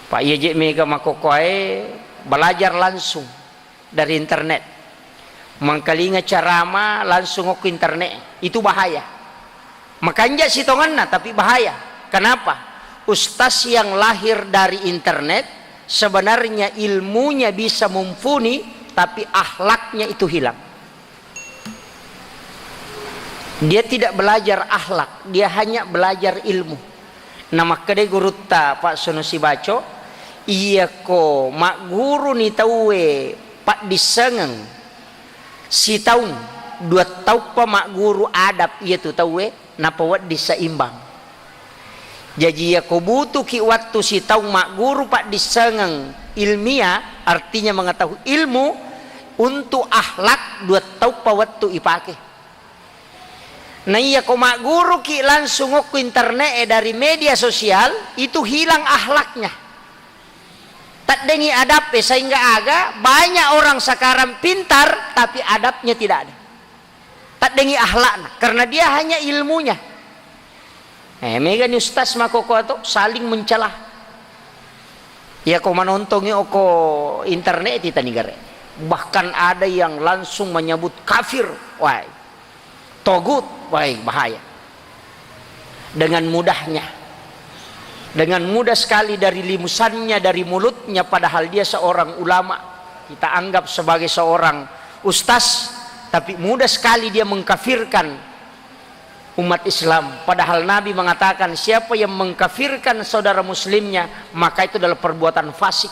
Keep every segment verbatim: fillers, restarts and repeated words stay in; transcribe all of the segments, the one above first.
Pak, iya je mega makkokkoe belajar langsung dari internet. Mangkalinga carama langsung okko internet. Itu bahaya. Makanja sitonganna, tapi bahaya. Kenapa? Ustaz yang lahir dari internet sebenarnya ilmunya bisa mumpuni, tapi akhlaknya itu hilang. Dia tidak belajar akhlak, dia hanya belajar ilmu. Namakkedai gurutta Pak Sono Sibaco, iyako magguruni tauwe paddissengeng sitaung, dua tauppa magguru adab iyatu tauwe, napawedding seimbang. Jaji, iyako butuhki wattu sitaung magguru paddissengeng ilmiah, artinya mengetahui ilmu, untuk akhlak dua tauppa wettu ipake. Na iyako magguruki langsung okko internet e dari media sosial, itu hilang akhlaknya. Taddengi adab e, sehingga aga banyak orang sekarang pintar tapi adabnya tidak ada. Taddengi akhlakna, karena dia hanya ilmunya. Eh, megani ustaz makkokkoe to saling mencela. Iyako manontongi okko internet titani gare. Bahkan ada yang langsung menyebut kafir. Wah, togut, wah, bahaya. Dengan mudahnya. Dengan mudah sekali dari limusannya, dari mulutnya, padahal dia seorang ulama. Kita anggap sebagai seorang ustaz, tapi mudah sekali dia mengkafirkan umat Islam. Padahal Nabi mengatakan, siapa yang mengkafirkan saudara muslimnya, maka itu adalah perbuatan fasik.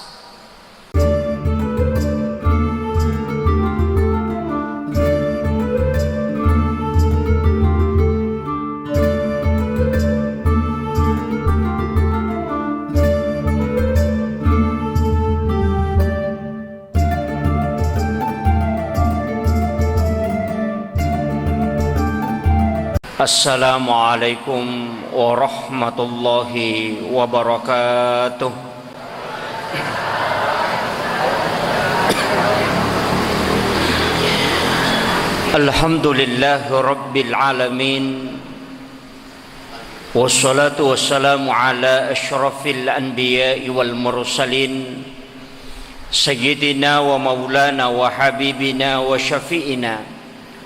Assalamualaikum warahmatullahi wabarakatuh. Alhamdulillahi rabbil alamin. Wassalatu wassalamu ala asyrafil anbiya'i wal mursalin, sayyidina wa maulana wa habibina wa syafi'ina,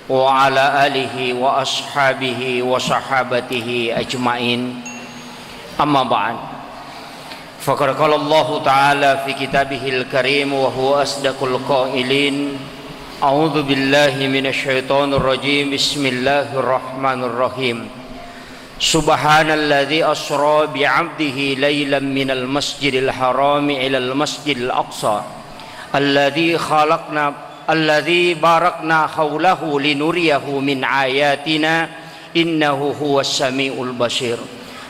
wa ala alihi wa ashabihi wa sahabatihi ajma'in. Amma ba'd. Faqad qala Allahu ta'ala fi kitabihil karim wa huwa asdaqul qailin. A'udzu billahi minasy syaithanir rajim. Bismillahirrahmanirrahim. Subhanalladzi asra bi'abdihi lailan minal masjidil harami ilal masjidil aqsa alladzi khalaqna, alladzi barakna haulahu linuriyahu min ayatina, innahu huwas samiul basir.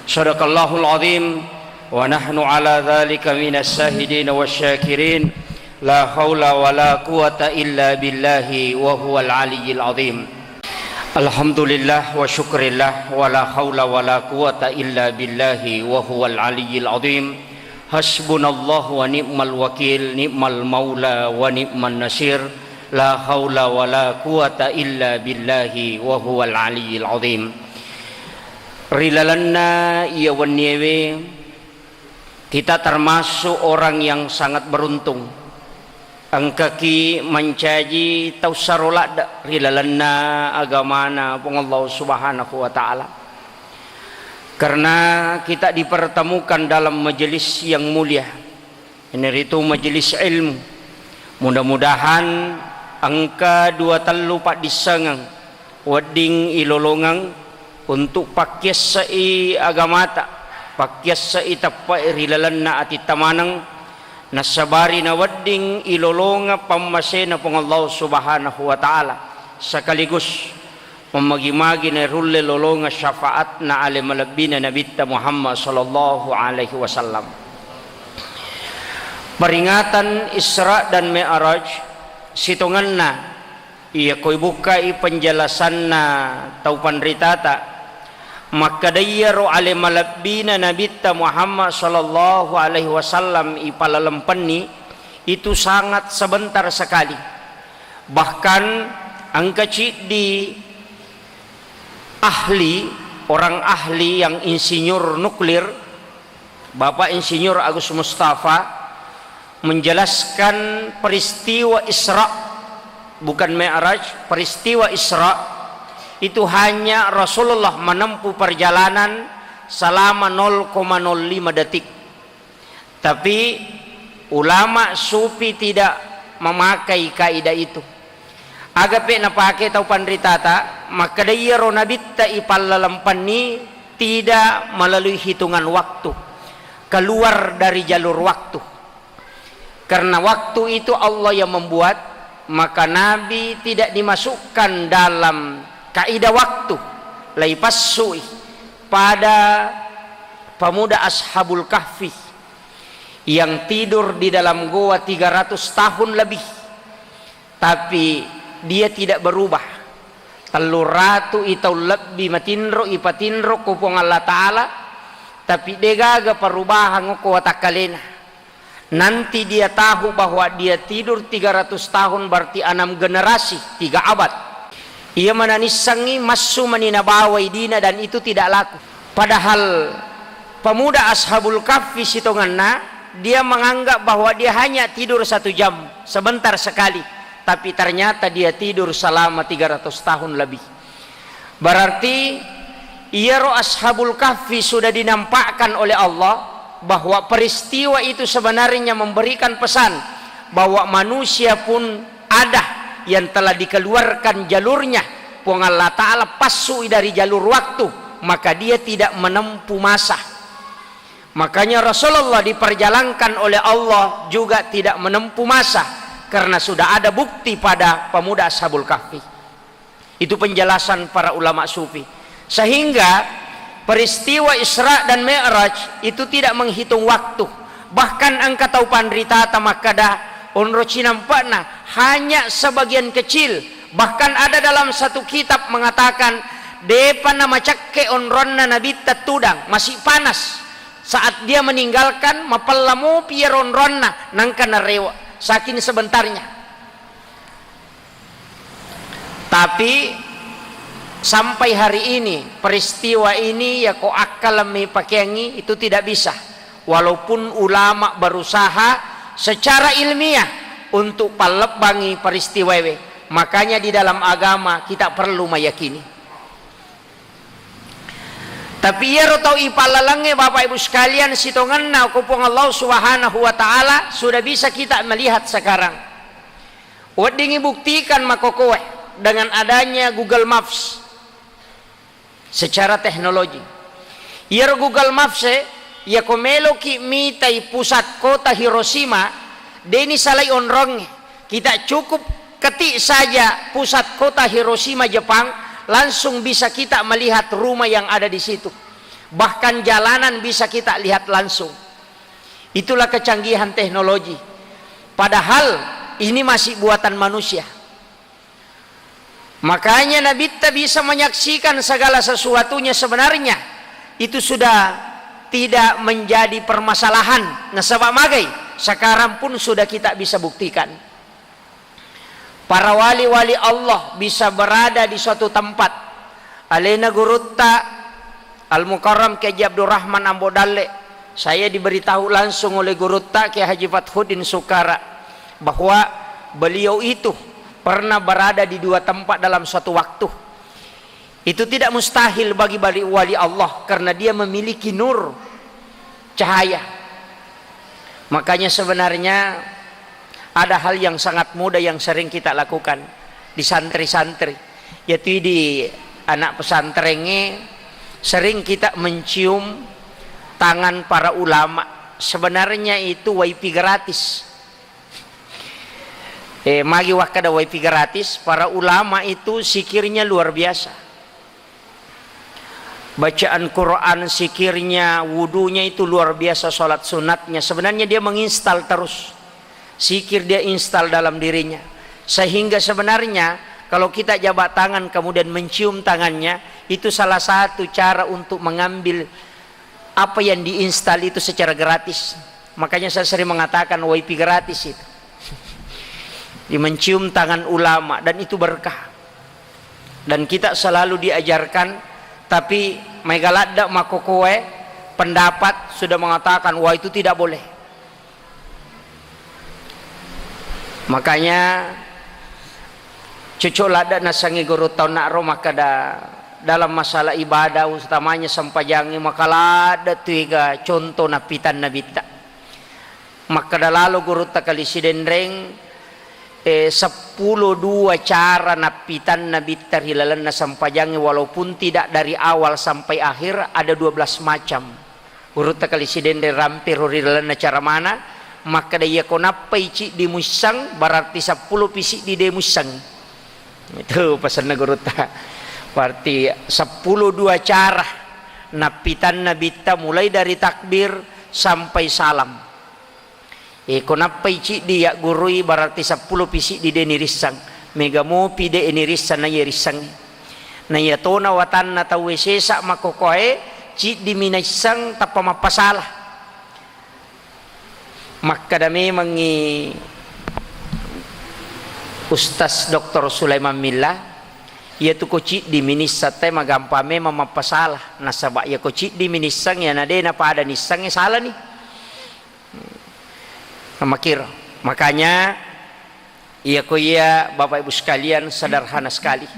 Sadaqallahul azim, wa nahnu ala dzalika minas syahidin wasyakirin. La haula wa la quwwata illa billahi wa huwal aliyyil azim. Alhamdulillah wa syukrillah, wa la haula wa la quwwata illa billahi wa huwal aliyyil azim. Hasbunallahu wa ni'mal wakil, ni'mal maula wa ni'man nasir. La haula wa la quwwata illa billahi wa huwal aliyyil azim. Ri lalenna iya wenniewe, kita termasuk orang yang sangat beruntung. Engkaki mancaji tau saro ladde ri lalenna agamana Puang Allah Subhanahu wa Ta'ala. Karena kita dipertemukan dalam majelis yang mulia, iyanaritu majelis ilmu. Mudah-mudahan engka dua tellu paddissengeng wedding ilolongeng untuk pakkiasse'i agamata, pakkiasse'i teppe'i ri lalenna atitta maneng, nassabari nawedding ilolongeng pammasena Puang Allah Subhanahu wa Ta'ala, sekaligus mammagi-magi nairulle lolongeng syafaatna ale malebbina Nabitta Muhammad sallallahu alaihi wasallam. Peringatan Isra dan Mi'raj, sitongenna iyako ibukkai penjelasanna tau panritata, makkeda iyaro ale malebbina Nabitta Muhammad sallallahu alaihi wasallam ipalalempenni, itu sangat sebentar sekali. Bahkan engka ciddi ahli, orang ahli yang insinyur nuklir, Bapak Insinyur Agus Mustafa menjelaskan peristiwa Isra, bukan Mi'raj, peristiwa Isra itu hanya Rasulullah menempuh perjalanan selama nol koma nol lima detik. Tapi ulama sufi tidak memakai kaidah itu. Agape napake tau panritata, makkeda iyaro nabitta ipallalempanni tidak melalui hitungan waktu, keluar dari jalur waktu. Karena waktu itu Allah yang membuat, maka Nabi tidak dimasukkan dalam kaidah waktu. Laipassui pada pemuda Ashabul Kahfi yang tidur di dalam goa tiga ratus tahun lebih, tapi dia tidak berubah. Tellu ratu i taung lebbi matinro, ipatinro ko Puang Allah Ta'ala, tapi degaga perubahan ko watakkalena. Nanti dia tahu bahwa dia tidur tiga ratus tahun, berarti enam generasi, tiga abad. Ia mananissangi massu mani nabawai dina dan itu tidak laku. Padahal pemuda Ashabul Kahfi sitongenna, dia menganggap bahwa dia hanya tidur satu jam, sebentar sekali. Tapi ternyata dia tidur selama tiga ratus tahun lebih. Berarti iyaro Ashabul Kahfi sudah dinampakkan oleh Allah bahwa peristiwa itu sebenarnya memberikan pesan bahwa manusia pun ada yang telah dikeluarkan jalurnya. Puang Allah Ta'ala passui dari jalur waktu, maka dia tidak menempuh masa. Makanya Rasulullah diperjalankan oleh Allah juga tidak menempuh masa karena sudah ada bukti pada pemuda Ashabul Kahfi. Itu penjelasan para ulama sufi. Sehingga peristiwa Isra dan Mi'raj itu tidak menghitung waktu. Bahkan engka tau panritata makkeda, onro cinampa'na hanya sebagian kecil. Bahkan ada dalam satu kitab mengatakan, depa namacakke onronna Nabitta tudang, masih panas. Saat dia meninggalkan, mapella mopi iyaro onronna, nangka narewa, saking sebentarnya. Tapi sampai hari ini, peristiwa ini, ya ko akkaleng mi pakeangi, itu tidak bisa. Walaupun ulama berusaha secara ilmiah untuk pallebbangi peristiwa ewe. Makanya di dalam agama kita perlu meyakini. Tapi iyaro tau ipallalengnge, Bapak Ibu sekalian, sitongenna ko Puang Allah Subhanahu wa Ta'ala, sudah bisa kita melihat sekarang. Weddingngi buktikan makokoe dengan adanya Google Maps secara teknologi. Iyaro Google Maps e, iyako meloki mitai pusat kota Hiroshima, deni salai onrongnge. Kita cukup ketik saja pusat kota Hiroshima, Jepang, langsung bisa kita melihat rumah yang ada di situ. Bahkan jalanan bisa kita lihat langsung. Itulah kecanggihan teknologi. Padahal ini masih buatan manusia. Makanya Nabitta bisa menyaksikan segala sesuatunya, sebenarnya itu sudah tidak menjadi permasalahan. Nasaba magai, sekarang pun sudah kita bisa buktikan. Para wali-wali Allah bisa berada di suatu tempat. Alena gurutta Al-Mukarram Kiai Haji Abdurrahman Ambo Dalle, saya diberitahu langsung oleh gurutta Kiai Haji Fathuddin Sukara bahwa beliau itu pernah berada di dua tempat dalam suatu waktu. Itu tidak mustahil bagi wali, wali Allah karena dia memiliki nur, cahaya. Makanya sebenarnya ada hal yang sangat mudah yang sering kita lakukan di santri-santri. Yaitu di anak pesantrengnge sering kita mencium tangan para ulama. Sebenarnya itu wifi gratis. Eh, magi wakkada wifi gratis, para ulama itu zikirnya luar biasa. Bacaan Quran, zikirnya, wudunya itu luar biasa, sholat sunatnya. Sebenarnya dia menginstal terus. Zikir dia install dalam dirinya. Sehingga sebenarnya kalau kita jabat tangan kemudian mencium tangannya, itu salah satu cara untuk mengambil apa yang diinstal itu secara gratis. Makanya saya sering mengatakan wifi gratis itu. Di mencium tangan ulama dan itu berkah. Dan kita selalu diajarkan, tapi maega ladde makokoe, pendapat sudah mengatakan, wah, itu tidak boleh. Makanya, cocok ladde' nasengngi gurutta onna'ro makkeda, dalam masalah ibadah, utamanya sempajangnge, maka ladde' tu ega contoh nappitanna Nabitta. Makkeda lalo gurutta Kali Sidenreng, eh, seppulo dua cara nappitanna Nabitta ri lalenna sempajangnge, walaupun tidak dari awal sampai akhir, ada dua belas macam. Gurutta Kali Sidenreng rampero ri lalenna cara mana, makkeda, iyako nappai ciddi muisseng, berarti seppulo pi siddi de' muisseng. Itu pesanna gurutta. Berarti seppulo dua cara nappitanna Nabitta, mulai dari takbir sampai salam. E, ko nappai ciddi yaggurui, berarti seppulo pi siddi de' nirisseng. Mega mopi de' nirisseng, na iya risseng. Na iya tona watanna tauwe sesa makkokkoe, ciddi mi naisseng tappa mappasala. Makkeda memengngi Ustaz Doktor Sulaiman Milla, iyatu ko ciddi mi nisseng te magampang memang mappasala. Nasaba iya ko ciddi mi nisseng, iyana de' napada nisseng, e, salani. Makkiro. Makanya, iya ko iya, Bapak Ibu sekalian, sederhana sekali.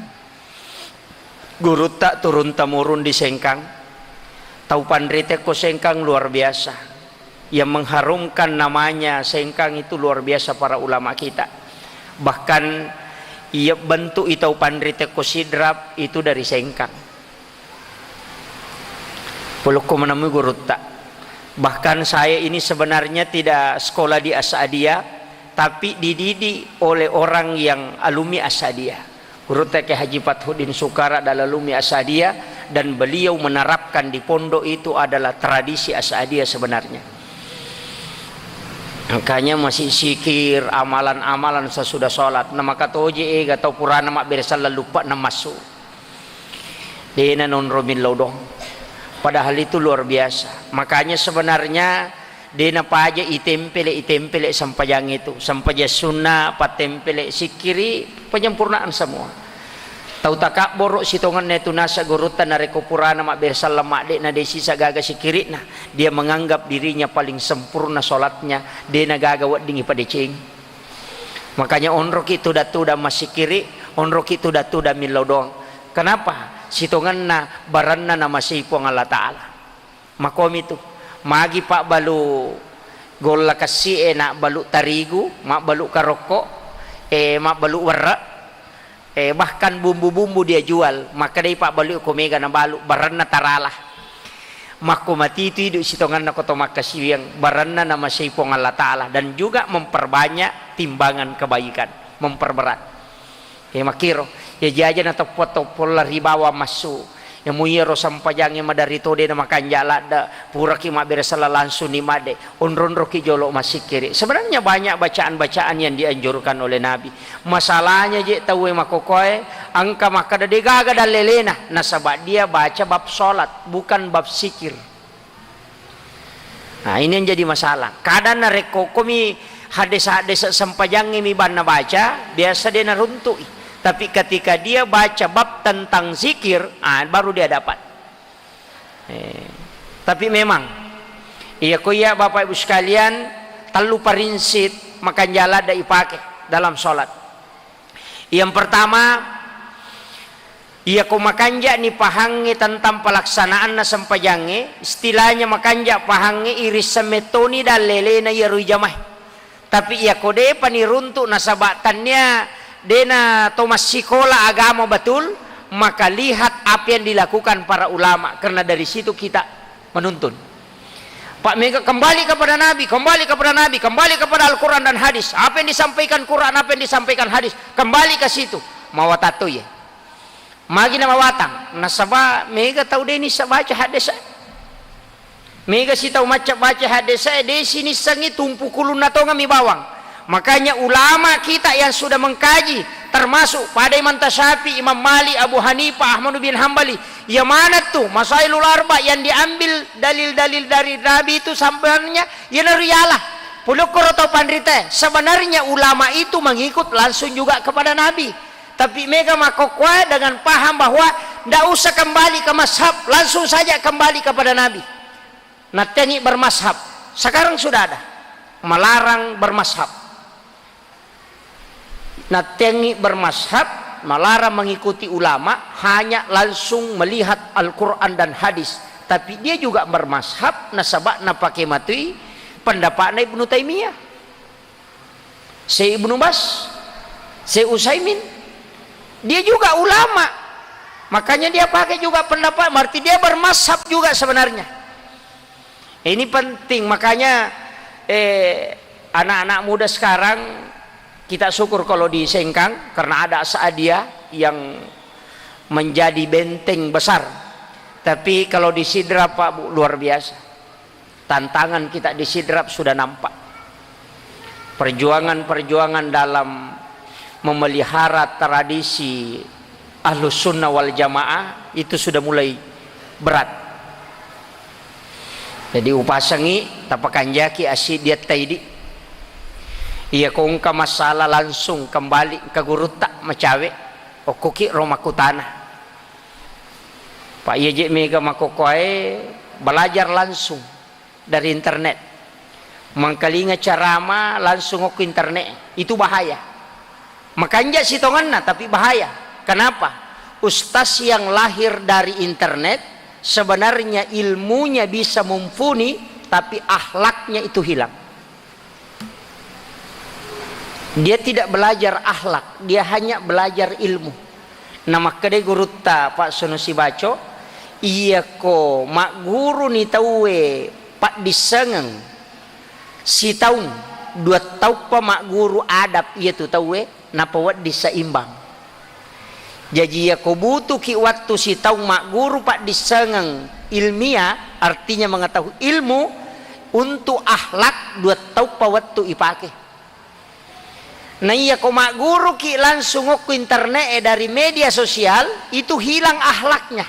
Gurutta turun temurun di Sengkang, tau panrite ko Sengkang luar biasa. Yang mengharumkan namanya Sengkang itu luar biasa para ulama kita. Bahkan, iya bentuk i tau panrite ko Sidrap itu dari Sengkang. Polokko menemui gurutta. Bahkan saya ini sebenarnya tidak sekolah di As'adiyah, tapi dididik oleh orang yang alumni As'adiyah. Gurutta Kiai Haji Fathuddin Sukara adalah alumni As'adiyah, dan beliau menerapkan di pondok itu adalah tradisi As'adiyah sebenarnya. Makanya masih zikir, amalan-amalan sesudah sholat. Namakatoje ega tau purana mabbere selleng luppa namassu. De'na nonro millau doang. Padahal itu luar biasa. Makanya sebenarnya de'na paja itempele, itempele sempajang itu. Sempajang sunnah, pattempele, sikkiri, penyempurnaan semua. Tau takabboro sitongenna itu nasa gurutta narekko purana mabbere selleng madde'na de' sisa gaga sikkiri'na. Dia menganggap dirinya paling sempurna sholatnya, de'na gaga wedding ipadeceng. Makanya onroki tudang-tudang massikkiri, onroki tudang-tudang millau doang. Kenapa? Sitongenna baranna namasei Puang Allah Ta'ala. Makomi tu. Magi pabbalu golla kessi e, nabbalu tarigu, mabbalu karokko, e, mabbalu werre, e, bahkan bumbu-bumbu dia jual. Makkedai pabbalu ko mega nabalu, baranna tarala. Makko matitu idu sitongenna ko to makkasiwiang, baranna namasei Puang Allah Ta'ala, dan juga memperbanyak timbangan kebaikan, memperberat. E, makkiro, ya jaja na toppo-toppo la ribawa massu. Ya muiyaro sempajangnge maderri to de' na makanja ladde, puraki mabbere selleng langsung ni madde, onro-onroki jolo massikkiri. Sebenarnya banyak bacaan-bacaan yang dianjurkan oleh Nabi. Masalahnya je tauwe makokoe, engka makkeda de' gaga dallelena, nasaba dia baca bab sholat, bukan bab sikir. Nah, ini yang jadi masalah. Kadang narekko komi haddesa-haddesa sempajangnge mi banna baca, biasa de' naruntu'i. Tapi ketika dia baca bab tentang zikir, ah, baru dia dapat. Eh, tapi memang, iya ko iya Bapak Ibu sekalian, tellu prinsip makanja ladde ipake dalam sholat. Yang pertama, iya ko makanja'ni pahangnge tentang pelaksanaanna sempajangnge, istilahnya makanja pahangnge, irisseng mettoni dallelena iyaro ijamae. Tapi iya ko de'pa niruntu nasaba tannia de'na to massikola agama betul, maka lihat apa yang dilakukan para ulama, karena dari situ kita menuntun. Pak mega kembali kepada Nabi, kembali kepada Nabi, kembali kepada Al-Quran dan hadis. Apa yang disampaikan Quran, apa yang disampaikan hadis, kembali ke situ. Mawatang to iye. Magi na mawatang, nasaba mega tau de' nissa baca haddesa. Mega sitau macca baca haddesa, de' sinissengngi tumpu kulunna tongeng mi bawang. Makanya ulama kita yang sudah mengkaji, termasuk pada Imam Syafi'i, Imam Malik, Abu Hanifah, Ahmad bin Hambali, iya maneng tu Masailul Arba yang diambil dalil-dalil dari Nabi itu sebenarnya, iya naru iyalah. Polokkoro tau panrita, sebenarnya ulama itu mengikut langsung juga kepada Nabi. Tapi mega makkokkoe dengan paham bahwa ndak usah kembali ke mazhab, langsung saja kembali kepada Nabi. Nattengi bermazhab. Sekarang sudah ada melarang bermazhab. Nattengi bermazhab, melarang mengikuti ulama, hanya langsung melihat Al-Quran dan hadis. Tapi dia juga bermazhab, nasaba napake matui pendapatna Ibnu Taimiyah. Syekh Ibnu Bas, Syekh Utsaimin, dia juga ulama. Makanya dia pakai juga pendapat, berarti dia bermazhab juga sebenarnya. Ini penting, makanya, eh, anak-anak muda sekarang, kita syukur kalau di Sengkang, karena ada As'adiyah yang menjadi benteng besar. Tapi kalau di Sidrap, Pak, Bu, luar biasa. Tantangan kita di Sidrap sudah nampak. Perjuangan-perjuangan dalam memelihara tradisi Ahlus Sunnah wal Jamaah itu sudah mulai berat. Jadi upasengi, tapakanjaki asi diattaidi. Iya ko engka masalah langsung kembali ke gurutta macawe, okkoki ro makkutana. Pak, iya je mega makkokkoe belajar langsung dari internet. Mengkalinga carama langsung okko internet, itu bahaya. Makanja sitongenna, tapi bahaya. Kenapa? Ustaz yang lahir dari internet sebenarnya ilmunya bisa mumpuni, tapi akhlaknya itu hilang. Dia tidak belajar akhlak, dia hanya belajar ilmu. Nah, makkedai gurutta, Pak Sunusi Baco, iyako magguruni tauwe paddissengeng sitaung, dua tauppa magguru adab iyatu tauwe, napawedding seimbang. Jaji, iyako butuhki wattu sitaung magguru paddissengeng ilmiah, artinya mengetahui ilmu, untuk akhlak dua tauppa wettu ipake. Na iyako magguruki langsung okko internet e dari media sosial, itu hilang akhlaknya.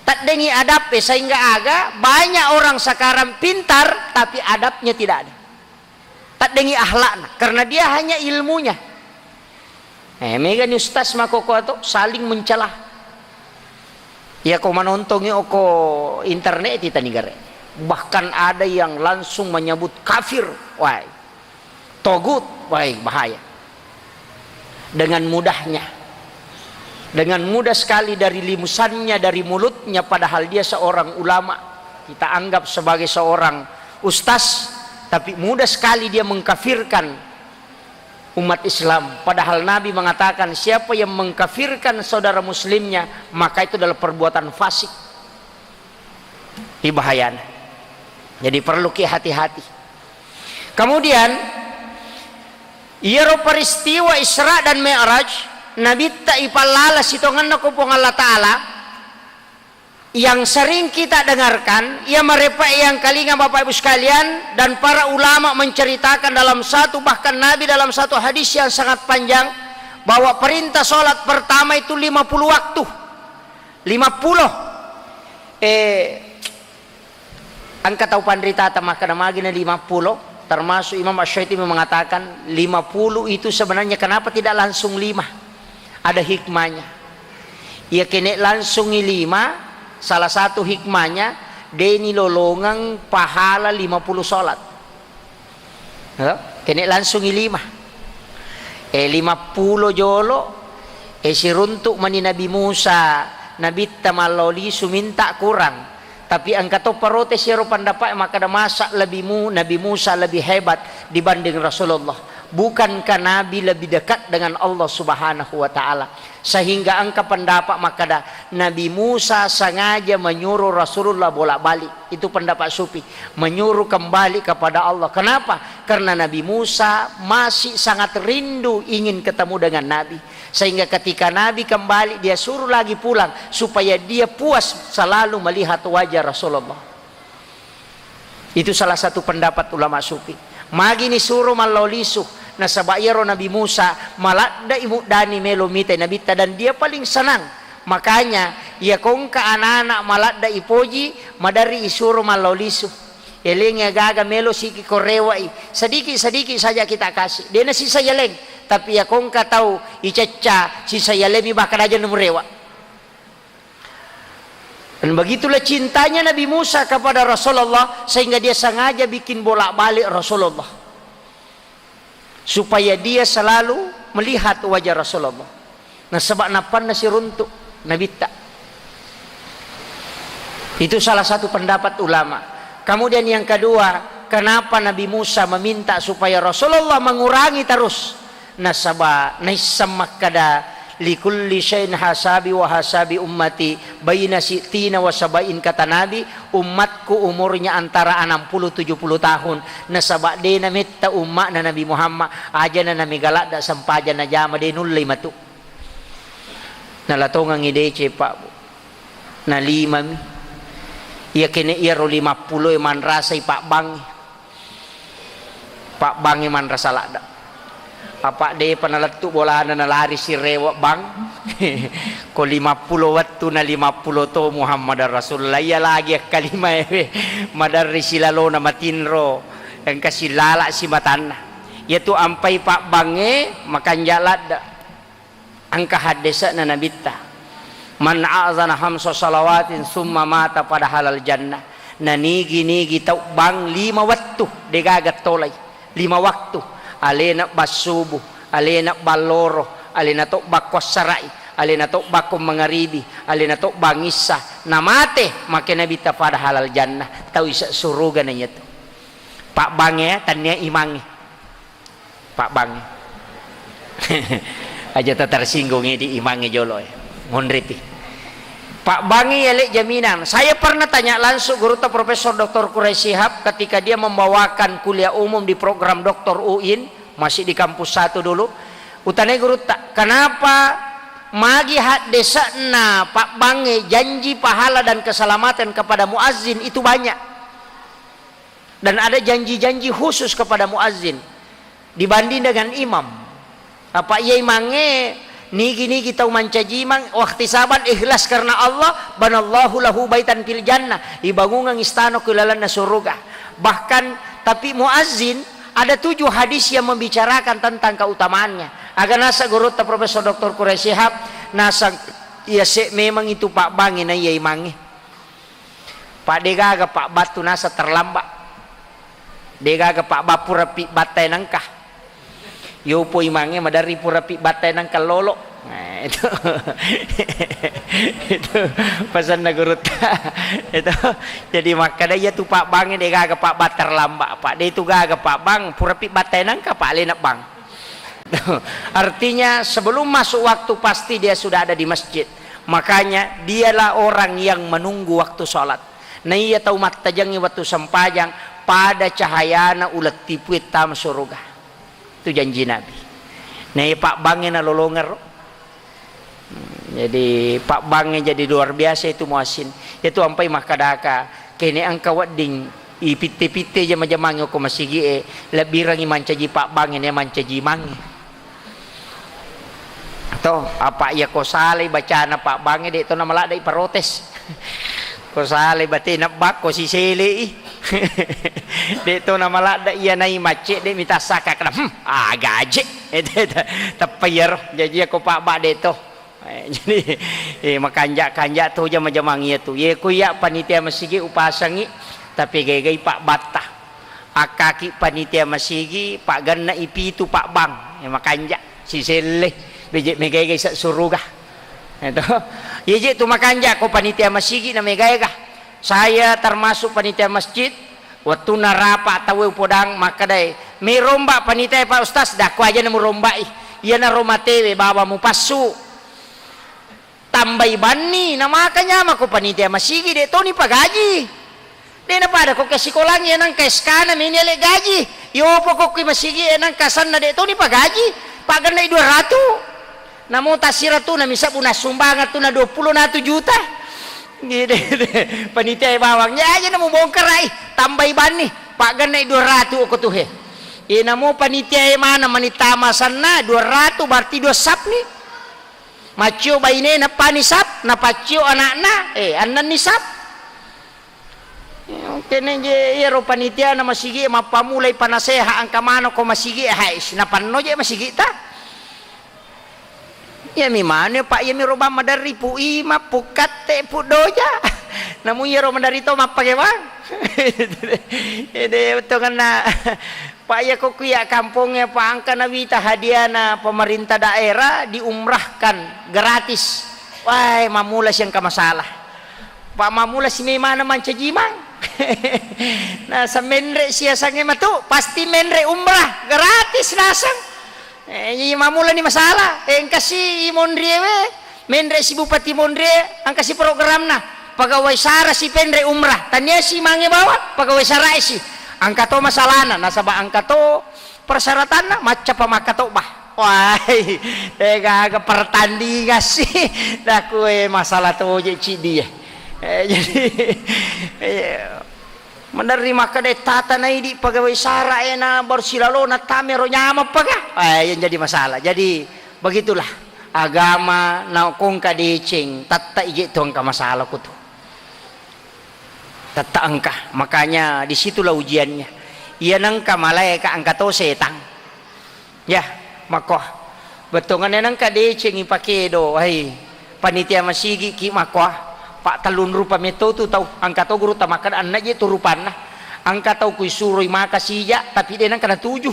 Taddengi adab e, sehingga aga banyak orang sekarang pintar tapi adabnya tidak ada. Taddengi akhlakna, karena dia hanya ilmunya. Eh, megani ustaz makkokkoe to saling mencela. Iyako manontongi okko internet, titani gare. Bahkan ada yang langsung menyebut kafir. Wah, togut, wah, bahaya. Dengan mudahnya. Dengan mudah sekali dari limusannya, dari mulutnya, padahal dia seorang ulama. Kita anggap sebagai seorang ustaz, tapi mudah sekali dia mengkafirkan umat Islam. Padahal Nabi mengatakan, siapa yang mengkafirkan saudara muslimnya, maka itu adalah perbuatan fasik. Ini bahayana. Jadi perlu ki hati-hati. Kemudian, iyaro peristiwa Isra dan Mi'raj, Nabitta ipallala sitongenna ko Puang Allah Ta'ala, yang sering kita dengarkan, ia merepek yang kalinga Bapak Ibu sekalian, dan para ulama menceritakan dalam satu, bahkan Nabi dalam satu hadis yang sangat panjang, bahwa perintah sholat pertama itu lima puluh waktu. Lima puluh. Eh, engka tau panritata makkeda magina lima puluh, termasuk Imam Asy-Syafi'i mengatakan lima puluh itu sebenarnya kenapa tidak langsung lima? Ada hikmahnya. Iya kene langsungi lima, salah satu hikmahnya, deni lolongeng pahala lima puluh sholat. Ya, kene langsungi lima. Eh, lima puluh jolo, eh, siruntuk mani Nabi Musa, Nabitta mallao lisu minta kurang. Tapi engka to protes iyaro pendapat makkeda masa lebih mu-, Nabi Musa lebih hebat dibanding Rasulullah. Bukankah Nabi lebih dekat dengan Allah Subhanahu wa Ta'ala? Sehingga engka pendapat makkeda Nabi Musa sengaja menyuruh Rasulullah bolak-balik. Itu pendapat sufi. Menyuruh kembali kepada Allah. Kenapa? Karena Nabi Musa masih sangat rindu ingin ketemu dengan Nabi. Sehingga ketika Nabi kembali, dia suruh lagi pulang supaya dia puas selalu melihat wajah Rasulullah. Itu salah satu pendapat ulama sufi. Magini suro mallao lisu, nasaba iyaro Nabi Musa maladde'i muddani melo mitai Nabitta, dan dia paling senang. Makanya, iya kongka anak-anak maladde'i poji, maderri isuro mallao lisu. Elengi agaga melo siki ko rewa'i, sedikit-sedikit saja kita kasih. Dena sisa yaleng, tapi iya kongka tau icecca sisa yalemi bahkan aja nemu rewa. Dan begitulah cintanya Nabi Musa kepada Rasulullah, sehingga dia sengaja bikin bolak-balik Rasulullah, supaya dia selalu melihat wajah Rasulullah. Nasaba nappanna siruntuk Nabitta. Itu salah satu pendapat ulama. Kemudian yang kedua, kenapa Nabi Musa meminta supaya Rasulullah mengurangi terus? Nasaba naisseng makkeda, "Likulli syai'in hasabi wa hasabi ummati, baina sittina wa sab'in," kata Nabi, "ummatku umurnya antara enam puluh tujuh puluh tahun." Nasaba de nametta umma'na Nabi Muhammad, ajana namega ladda sempajang najama, de nullei matu. Nalatongengngi deceng, Pak, Bu. Nalimami. Iya kene iyaro lima puluh e manrasai pabbangnge. Pabbangnge manrasa ladda. Apa depa nalettu bolana nalari sirewe bang. Ko lima puluh wettu na lima puluh to Muhammadar Rasulullah. Iya lagi akkalima ewe. Maderri silalona matinro. Engka silala simatanna. Iyatu ampai pabbangnge makanja ladda. Engka haddese'na Nabitta, "Man a'zana hamsa salawatin summa mata pada halal jannah." Nanigi-nigi tau bang lima wettu, degaga tolai. Lima waktu. Alena bang subuh, alena bang loro, alena to bang ko assara'i, alena to bang ko mangaribi, alena to bang issa. Namate, make Nabitta pada halal jannah. Tau ise suruga na iyatu. Pabbangnge, tannia imangnge. Pabbangnge. Aja tatarsinggung di imangnge jolo e. Monrepi. Pabbangnge yale jaminan. Saya pernah tanya langsung gurutta Profesor Doktor Quraish Shihab ketika dia membawakan kuliah umum di program Doktor UIN, masih di kampus satu dulu. Utanai gurutta, "Kenapa magi haddese'na pabbangnge janji pahala dan keselamatan kepada muazzin itu banyak?" Dan ada janji-janji khusus kepada muazzin dibanding dengan imam. Apa iya imangnge nigi-nigi tau mancaji imang, wahtisaban ikhlas karena Allah, banallahu lahu baitan fil jannah, ibangungang istana ku lalenna suruga. Bahkan, tapi muazzin ada tujuh hadis yang membicarakan tentang keutamaannya. Aga nasa gurutta Profesor Doktor Quraish Shihab, nasa iya se memang itu pabbangnge na iya imangnge. Pa degaga pabbattu nasa terlambat. Degaga pabba pura pibbattae nangka. Yopo imangnge maderri pura pibbattae nangka lolo. Nah, itu. Itu pesanna gurutta. Itu. Jadi makkeda iya tu pabbangnge degaga pabba terlambat. Pa de tu gaga pabbang pura pibbattae nangka pa alena bang. Artinya, sebelum masuk waktu, pasti dia sudah ada di masjid. Makanya, dialah orang yang menunggu waktu sholat. Naiya tau mattajengngi wettu sempajang, pada cahayana uleng tipue tama suruga. Itu janji Nabi. Naiya pabbangnge nalolongeng ro. Hmm, jadi, pabbangnge jadi luar biasa itu muazzin. Itu ampai makkadaka, kene engka wedding ipitte-pitte jama-jamangnge ko masigi'e, lebbirengngi mancaji pabbangnge na mancaji imangnge. To, apa iya ko salai bacana pabbangnge, de to namaladda iparotes. Ko salai batena bakko siselei. De to namaladda iya nai macce, de mitassaka kena, hmm, ah, gaje. Teppa iyaro. Jaji iya ko pabba de to. Eh, jadi, eh, makanja-kanja to jama-jamang iya tu. Ye ku iya panitia masigi upasangi, tapi gai-gai pabbatta. Akkaki panitia masigi, paggenna ipitu pabbang. Ya, makanja, siselle, beje megai-gai sa suruga. Itu. Ye je tu makanja ko panitia masigi na megaega. Saya termasuk panitia masjid, wettunna rapa tauwe upodang makkedai, "Meromba panitia, Pak Ustaz." "Dakko aja na murombai. Iyana romatewe baba mupassu." Tambai banni, na maka nyama ko panitia masigi, de toni pagaji. De na pada ko ke sikolangi nangka S K na meni ale gaji. Yopo ko ki masigi nangka sanna de toni pagaji. Pagennai dua ratu. Namo tasiratu na misabbu na sumbangan tu na dua puluh natu juta. Gede, gede. Panitia bawang. Ya aja na mubongkarai. Tambai banni. Pagennai dua ratu ko tuhe. E namo panitia mana manitama sanna dua ratu berarti dua sapni. Maccio bainena pani sap, napaccio anakna, eh, annanni sap. Kene je iyaro panitia na masigi mappamulai panaseha angka mano ko masigi, hais, napanno je masigi ta. Iyami manu, Pak, iyami robang maderri, Pu Ima, Pu Katte, Pu Doja. Namu iyaro maderri to mappake bang. Ede wettongenna, Pak, iya ko kuya kampongnge, Pak, engka nawita hadiahna pemerintah daerah diumrahkan gratis. Wah, mammula si engka masalah. Pak, mammula si memana mancaji mang. Nah, semenre si asangnge matu, pasti menre umrah gratis naseng. Eh, iya mammulani masalah. Eh, engka si i Monrie we, menre si Bupati Monrie, engka si programna. Pegawai sara si penre umrah. Tania si mange bawang, pegawai sara si. Engka to masalahna, nasaba engka to persyaratanna, macca pa makka to bah. Wah, eh, gaga pertandingan si. Nakue masalah to je cidi. Eh, jadi, eh, Maderri makkeda, "Tata naidi pegawai sara e na baru silalona tamero nyameng paga." Eh, yang jadi masalah. Jadi begitulah agama na kongka deceng, tatta ije tu engka masalah kutu. Tatta engka. Makanya disitulah ujiannya. Iya nengka malaika engka to setang. Ya, makko. Bettuanganna nengka decengi pakedo, hai, panitia masigi ki makko. Pak tellung rupa metto tu tau, engka to gurutta makkeda enneng je tu rupanna. Engka tau kuisuroi maka sija, tapi de nengka natuju.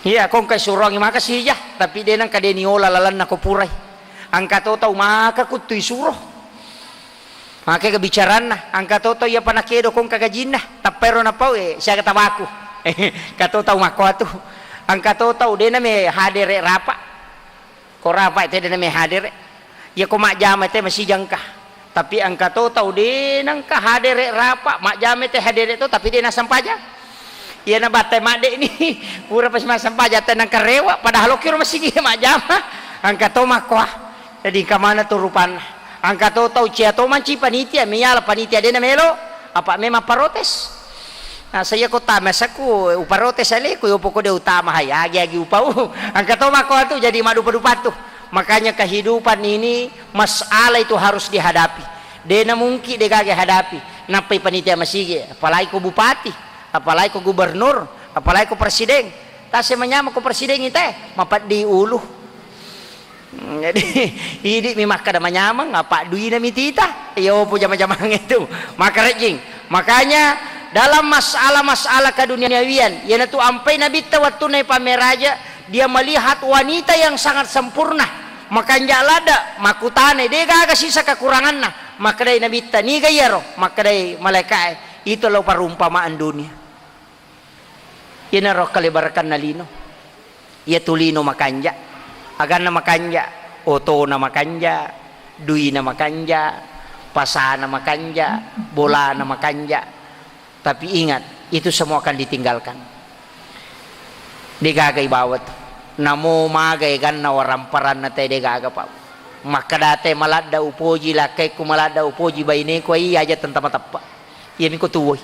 Iya, ko engka isurongi maka sija, tapi de nengka de niola lalenna ko purai. Engka to tau maka kuttu isuro. Make kebicaranna, engka to tau iya panakedo kongka gajinna, tappairo napau, eh, siaga tabaku. Engka to tau makko atu. Engka to tau dena me hadere rapa. Ko rapa te dena me hadere. Iya ko majjama te masijangka. Tapi engka to tau dena engka hadere rapa, majjama te hadere to, tapi dena sempajang. Iyana battai madde ni, pura pas massempajang tenang karewa, padahal okkiro masigi majjama. Engka to makkoa. Jadi engka mana tu rupanna. Engka to tau cia to manci panitia, meyala panitia dena melo, apa memang protes. Nah, saya ko tama saku, uparotes aleku, yo poko de utama hai, agi-agi upau. Engka to makkoa tu jadi madupa-dupa tu. Makanya kehidupan ini masalah itu harus dihadapi. Dena mungkin de gaga hadapi. Nappai panitia masigi, apalagi ko bupati. Apalagi ko gubernur, apalagi ko presiden. Tase manyameng ko presiden ite, mapeddi ulu. Hmm, jadi, idi mi makkeda manyameng, apa duina mi tita? Iyo, pu jama-jamang itu. Maka rejing. Makanya, dalam masalah-masalah keduniawian, iyanatu ampai nabitta wattunna ipameraja, dia melihat wanita yang sangat sempurna. Makanja ladda, makutane, de gaga sisa kekuranganna. Makkedai nabitta, niga iyaro? Makkedai malaikae, itu lo perumpamaan dunia. Iyanaro kalebarekanna lino. Iyatu lino makanja. Aganna makanja, otona makanja, duina makanja, pasana makanja, bolana makanja. Tapi ingat, itu semua akan ditinggalkan. Degaga ibawa tu. Namo maga eganna waramparanna te degaga, Pak. Makkeda te maladda upoji lakkaikku, maladda upoji baineku, iya aja tentama teppa. Iyami ko tuwoi.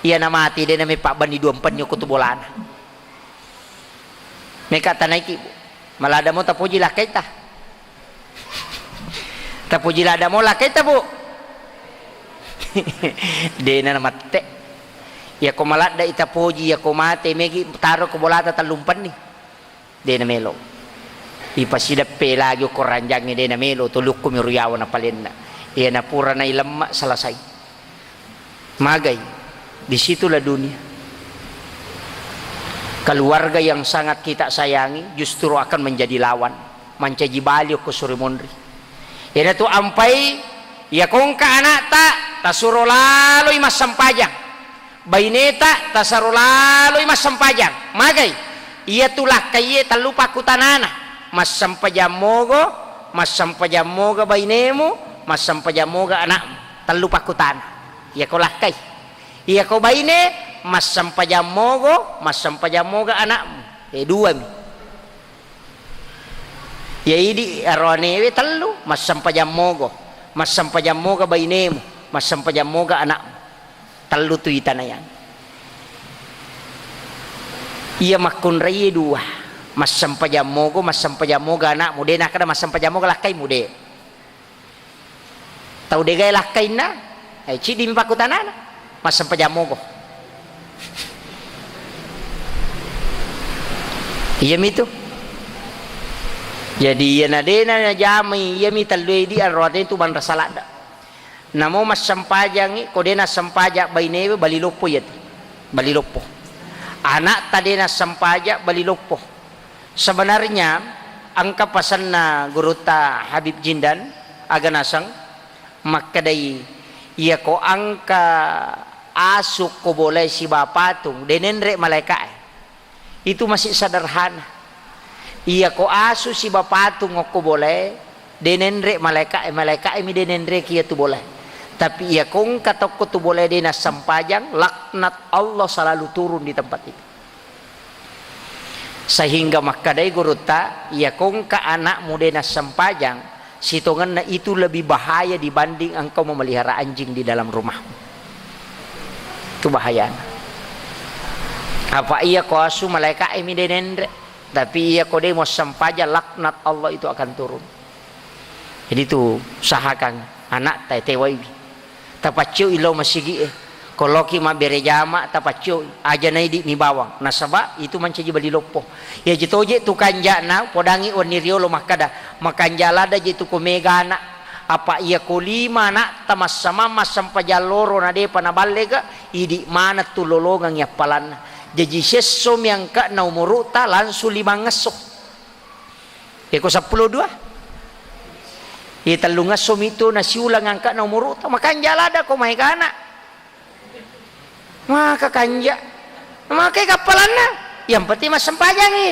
Iyana mati, dena meppabbanni dua mpenni okko tu bolana. Meka tanaiki, Bu. Maladda mo tapoji lakkaita. Tapoji ladda mo lakkaita, Bu. Dena namatte. Iyako maladda ita poji, iyako mate megi taro ko bolata tellumpenni. De namelo. Ipasideppe lagi okko ranjangnge, de namelo, tolukku mi ruyawa napalenna. Iya napura nailemma selesai. Magai. Disitulah dunia. Keluarga yang sangat kita sayangi justru akan menjadi lawan. Mancaji bali okko suri monri. Iyanatu ampai, iya kongka anakta, tasuro laloi massempajang. Baineta tasaro laloi massempajang. Magai? Iyatu lakkaiye tellu pakkutanana. Massempajang mogo, massempajang moga bainemu, massempajang moga anakmu. Tellu pakkutana. Iyako lakkai. Iyako baine, massempajang mogo, massempajang moga anakmu. Eh, duami. Iya idi aroanewe tellu, massempajang mogo, massempajang moga bainemu, massempajang moga anakmu. Tellu tu itanayang. Iya makkunraiye dua, massempajang mogo, massempajang moga anakmu. De nakkeda massempajang moga lakkaimu, de. Tau degae lakkainna, eh, ciddimi pakkutanana, massempajang mogo. Iyami tu. Jadi iyana dena najamai, iyami tellue idi anroateng tu manrasa ladda. Namo massempajangngi, ko de' nassempaja' bainewe, bali loppo iyatu. Bali loppo. Ana'ta de' nassempaja', bali loppo. Sebenarnya, engka pasenna gurutta Habib Jindan, aga naseng, makkedai, iyako engka asu ko bolae siba patung, de' nenre' malaeka'e. Itu masih sederhana. Iyako asu siba patung okko bolae, de' nenre' malaeka'e, malaeka'e mi de' nenreki iyatu bolae. Tapi iyako engka tokko tu bolae de' nassempajang, laknat Allah selalu turun di tempat itu. Sehingga makkedai gurutta, iyako engka ana'mu de' nassempajang, sitongenna itu lebih bahaya dibanding engkau memelihara anjing di dalam rumahmu. Itu bahayana. Apa iyako asu malaeka'e mi de' nenre', tapi iyako de' muassempajang, laknat Allah itu akan turun. Jadi tu usahakan ana'ta tewaiwi. Tapaccoi lao masigi'e. Ko laoki mabbere jama, tapaccoi. Aja' na idi' mi bawang. Nasaba' itu mancaji bali loppo. Iyaji toje' tu kanja'na, podangngi wenni riolo makkada, makanja' ladda' je' tu ko mega ana'. Apa' iyako lima ana'ta massamang massempajang loro na de'pa naballega, idi' maneng tu lolongengngi appalanna. Jaji siesso mi angka'na umuru'ta langsung limangngesso. Iyako seppulo dua. Iye tellungngesso mi tu nasiulang angka'na umuru'ta, makanja' ladda' ko maega ana'. Maka kanja'. Maka kappalanna. Yang penting massempajangngi.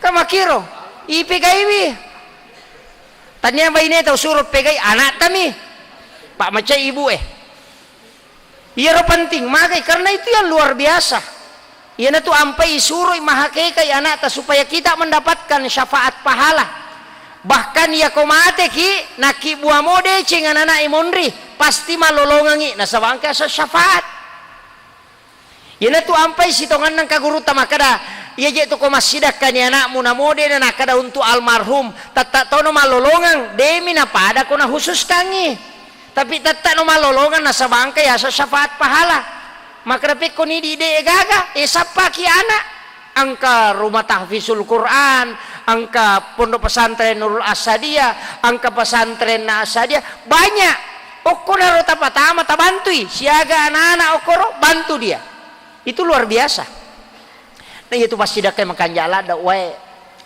Ka makkiro. Ipegaiwi. Tania baineta usuro pegai ana'ta mi. Pa' macai ibu e. Iyaro penting magai, karena itu yang luar biasa. Iyanatu ampai isuroi mahakekai ana'ta supaya kita mendapatkan syafaat pahala. Bahkan iyako mateki, nakkibbuamo deceng anana'e monri, pasti mallolongengngi nasaba' engka asa syafaat. Iyanatu ampai sitongenna engka gurutta makkada, iya je' tu ko massidakkani ana'mu namo de' na nakkada untuk almarhum, tetta' tono mallolongeng, de'mi napada ko nahususkangngi. Tapi tetta' no mallolongeng nasaba' engka yaseng syafaat pahala. Makkeda pekkoni idi' de' gaga, e sappaki ana'. Engka rumah tahfizul Quran, engka pondok pesantren Nurul Asadiyah, engka pesantren na Asadiyah, banyak. Okkonaro tapatama tabantui, siaga anak-anak okkoro, bantu dia. Itu luar biasa. Nah, iyatu passidakka makanja' ladda', wae,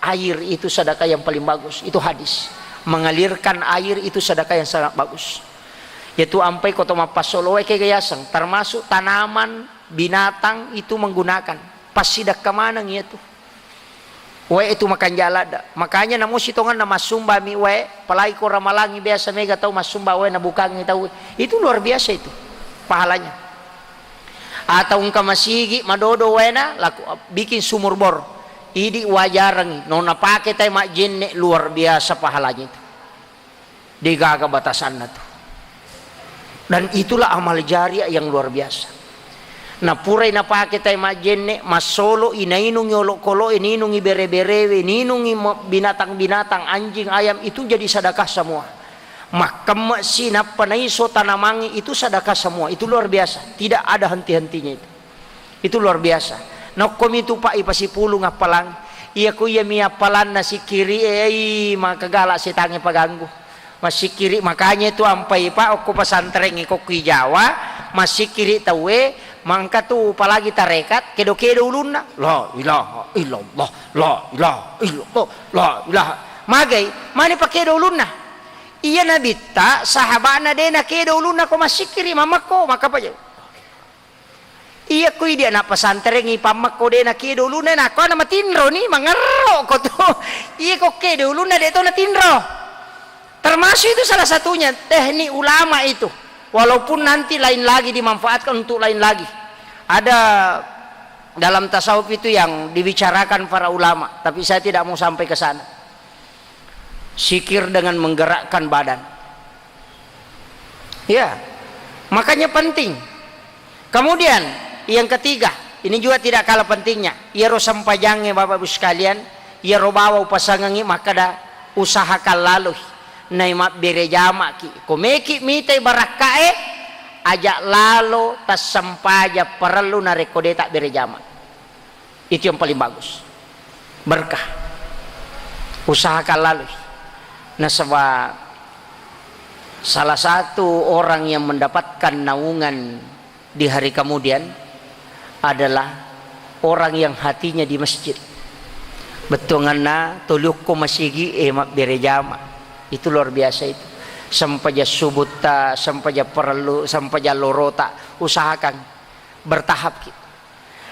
air itu sedekah yang paling bagus. Itu hadis. Mengalirkan air itu sedekah yang sangat bagus. Iyatu ampai ko to mappassolo wae kega yaseng, termasuk tanaman, binatang itu menggunakan. Passidakka maneng iyatu. Wae itu makanja' ladda'. Makanya namo sitongenna massumbami wae, apalagi ko ramalangngi biasa mega tau massumba wae nabukangngi tau. Itu luar biasa itu pahalanya. Atau engka masigi madodo waena, laku bikin sumur bor. Idi' wajarengngi, no napake tai majjenne', luar biasa pahalanya itu. De'gaga batasanna tu. Dan itulah amal jariah yang luar biasa. Napurai napake tai majjenne', massolo'i, nainungi olokolo'e, ninungi bere-berewe, ninungi mo-, binatang-binatang, anjing, ayam, itu jadi sedekah semua. Makkemme'si nappa naiso tanamangnge, itu sedekah semua. Itu luar biasa. Tidak ada henti-hentinya itu. Itu luar biasa. Nokkomi tu, Pak, ipasipulung appalang. Iya ku iyami appalanna sikkiri, ei, maka gala setangnge paganggu. Massikkiri, makanya itu ampai, Pak, okko pesantrengnge kokki Jawa, massikkiri tauwe, mangka tu apalagi tarekat, kedo-kedo ulunna. La ilaha illallah, la ilaha illallah, la ilaha. Magai, mani pakedo ulunna. Iya nabitta, sahabana de nakedo ulunna ko massikkiri, mammekko, maka paja. Iya ko idi' ana' pesantrengngi pammekko de nakedo ulunna, nakko ana' matinroni, mangerro ko tu. Iya ko kedo ulunna de to natinro. Termasuk itu salah satunya teknik ulama itu. Walaupun nanti lain lagi dimanfaatkan untuk lain lagi. Ada dalam tasawuf itu yang dibicarakan para ulama, tapi saya tidak mau sampai ke sana. Zikir dengan menggerakkan badan. Ya, makanya penting. Kemudian, yang ketiga, ini juga tidak kalah pentingnya. Iyaro sempajangnge, Bapak Ibu sekalian, iyaro bawa upasangengngi makkeda, usahakan laloi. Nai mabbere jamaki. Ko meki mitai barakkae, aja lalo tassempajang parellu narekko de tabbere jama. Itu yang paling bagus. Berkah. Usahakan lalui. Nasaba Salah satu orang yang mendapatkan naungan di hari kemudian adalah orang yang hatinya di masjid. Bettuanganna toliokko masigi e mabbere jama. Itu luar biasa itu. Sempajang subutta, sempajang parellu, sempajang lorota, usahakan bertahap ki.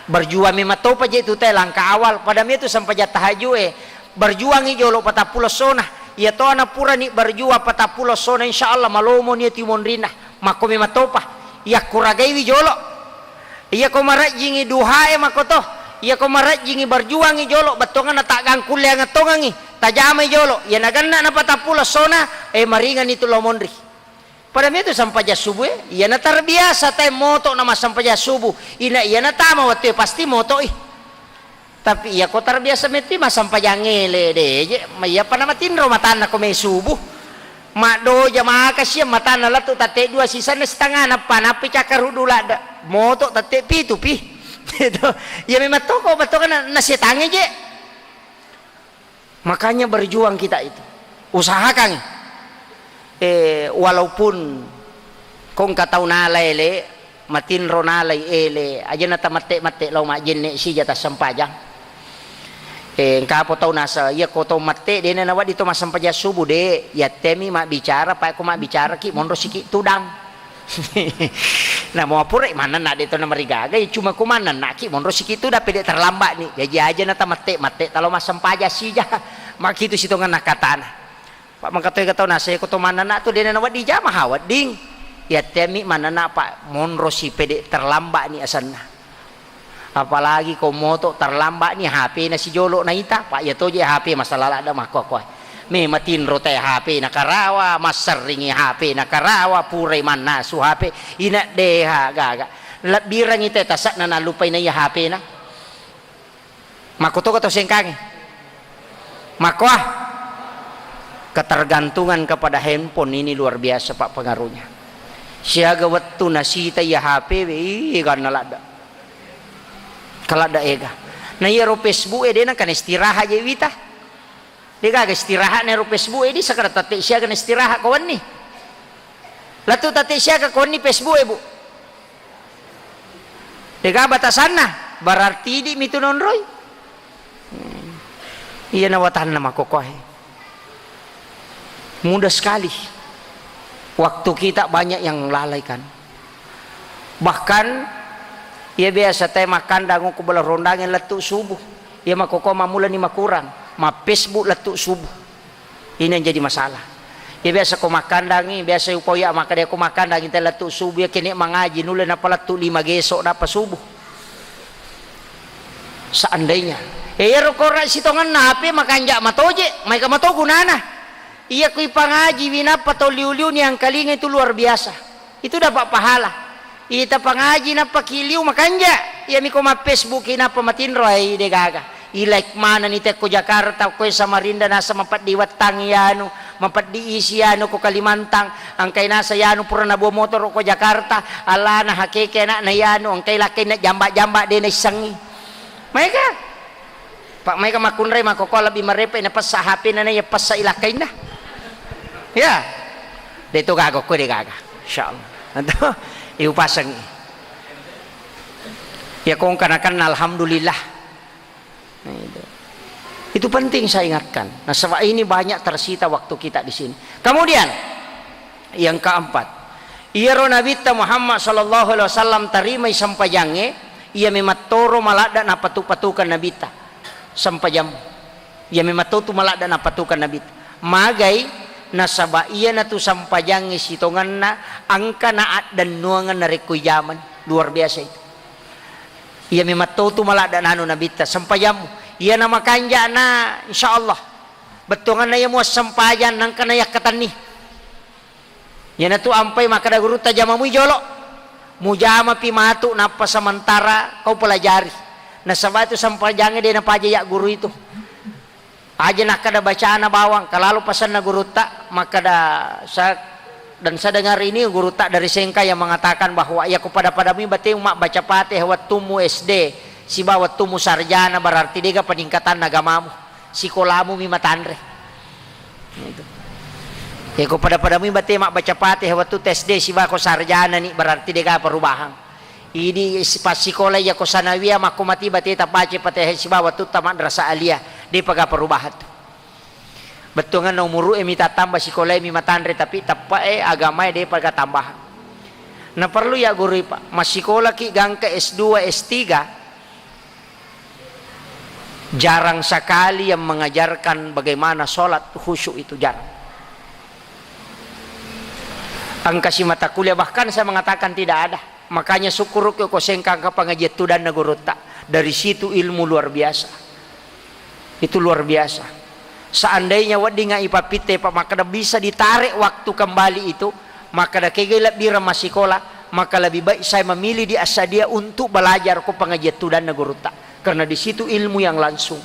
Berjuang memang topa je tu te langkah awal. Pada me tu sempajang tahajud e, berjuangi jolo patappulo essona. Iya to ana purani berjuang patappulo essona, insya Allah malomo ni tu monrina. Makko memang topa. Iya kuragaiwi jolo. Iya ko marajjingi duha e makko to. Iya ko marajjingi berjuangi jolo, bettuanganna taggangkulle angettongangi. Tajamai jolo. Iya naganna na patappulo essona, e maringani tu lao monri. Pada me tu sempajang subuh e, iyana terbiasa tae moto na massempajang subuh. Ina iyana tama wettu e pasti moto i. Tapi iya ko terbiasa metti massempajang ele de je, ma iya pa na matinro matanna ko me subuh. Maddoja maka sia matanna lettu tette dua sisenna setengah nappa nappi cakkarudu ladde. Moto tette pitu pi. Itu. Iya memang toko bettuanganna na setange je. Makanya berjuang kita itu. Usahakan. Eh, walaupun ko engka tau nala ele, matinro nalai ele, aja na tamette-mette lao majjenne sija tassempajang. Eh, engka apa tau nasa, iya ko tau mette dena nawedding to massempajang subuh de, yattemi mabbicara, pa ko mabbicara ki monro siki tudang. Nah, mau pura manenna de to namarigaga, ya cuma ko manenna ki monro siki tudang pede terlambat ni. Jaji aja na tamette-mette talo massempajang sija. Makitu sitonganna katana. Pak mangkatoi gatau nasa ko to manenna tu dena nawedding jama ha wedding. Yattemi manenna Pak monro si pede terlambat ni asenna. Apalagi ko moto terlambat ni H P na sijolo naita, Pak iya toje H P masalah ladda makkuakua. Me matinro te H P na karawa, masseringi H P na karawa, purai mannasu H P, ina deha gaga. Lebbirangi te tasak na nallupai na iya H P na. Makkutoka tau sengkange. Makkuah. Ketergantungan kepada handphone ini luar biasa, Pak, pengaruhnya. Siaga wettu nasita iya H P we, ih, ganna ladda. Kaladda ega. Na iyaro Facebook e de nengka na istirahat je wita. De gaga istirahat na ero Facebook e di sakada tette siaga na istirahat ko wenni. Lettu tette siaga ko wenni Facebook e, Bu. De gaga batasanna, berarti idi mi tu nonroi. Hmm. Iya na watanna makokohe. Mudah sekali. Waktu kita banyak yang lalaikan. Bahkan, iya biasa te makkandang ko bela rondangnge lettu subuh. Iya makkoko mammulani makurang, ma Facebook lettu subuh. Ini yang jadi masalah. Iya biasa ko makkandangi, biasa upau ya makkada ko makkandangi te lettu subuh ya kene mangaji nulle nappa lettu lima geso nappa subuh. Seandainya. Eh, iyaro kora sitongenna H P makanja matoje, maega mato gunana. Iya kui pangaji winappa tau liu-liu ni angkalinga itu luar biasa. Itu dapat pahala. Ita pangaji nappa ki liu makanja. Iya miko ma Facebook i nappa matinro ai de gaga. I like mana ni tekko Jakarta, ko Samarinda nasa mapeddi wettang yanu, mapeddi isi yanu ko Kalimantan. Angkai nasa yanu pura nabuang motoro ko Jakarta, alana hakeke anakna yanu, angkai lakkainna jamba-jamba de naissengi. Maega. Pak maega makkunrai makkoko lebbi marepe na pessa H P na na iya pessa ilakkainna. Ya. De to gaga ko de gaga. Insyaallah. Anto iupasengi. Ya kong kana kan alhamdulillah. Nah, itu. Itu penting saya ingatkan. Nasaba ini banyak tersita waktu kita di sini. Kemudian yang keempat, iyaro Nabitta Muhammad sallallahu alaihi wasallam tarimai sempajangnge, iya memettoro maladda napatu-patukan Nabitta sempajammu. Iya memetto tu maladda napatukan Nabitta. Magai nasaba iyanatu sempajangnge sitongenna engka na addennuangeng narekko ijaman. Luar biasa itu. Iya memetto tu maladda nanu Nabitta sempajammu. Iya na makanjana insyaallah. Bettuanganna iya muassempajang nengka na yakkatenni. Iyanatu ampai makkeda gurutta jamamui jolo. Mujamapi matu nappa sementara kau pelajari. Nasaba itu sempajangnge de napaja ya guru itu. Aja nakkeda bacana bawang, kalalu pasenna gurutta makkeda sa-, dan saya dengar ini gurutta dari Sengka yang mengatakan bahwa iya ko pada-padami batemu mabbaca Fatihah wettummu S D sibawa wettummu sarjana berarti dega peningkatan agamamu. Sikolamu mi matanre. Nah, itu. Iyako pada-pada mui bate mabbaca Fatihah wettu S D sibawa ko sarjana ni, berarti dega perubahan. Idi si-, passikola iyako sanawiyah makko mati bate tabaca Fatihah sibawa wettu ta madrasah aliyah, depaga perubahan tu. Bettuanganna umuru e mi tattamba, sikolae mi matanre, tapi teppa e agamae depaga tambahan. Na perlu ya guru, Pak, massikolaki gangka S dua, S tiga, jarang sekali yang mengajarkan bagaimana sholat khusyuk itu, jarang. Engka si mata kuliah, bahkan saya mengatakan tidak ada. Makanya syukurku ko sengkangka pengajian tudanna gurutta. Dari situ ilmu luar biasa. Itu luar biasa. Seandainya weddingnga ipappitte, Pak, makkeda bisa ditarik waktu kembali itu, makkeda kegai lebbireng massikola, maka lebih baik saya memilih di Assadia untuk belajar ko pengajian tudanna gurutta. Karena di situ ilmu yang langsung.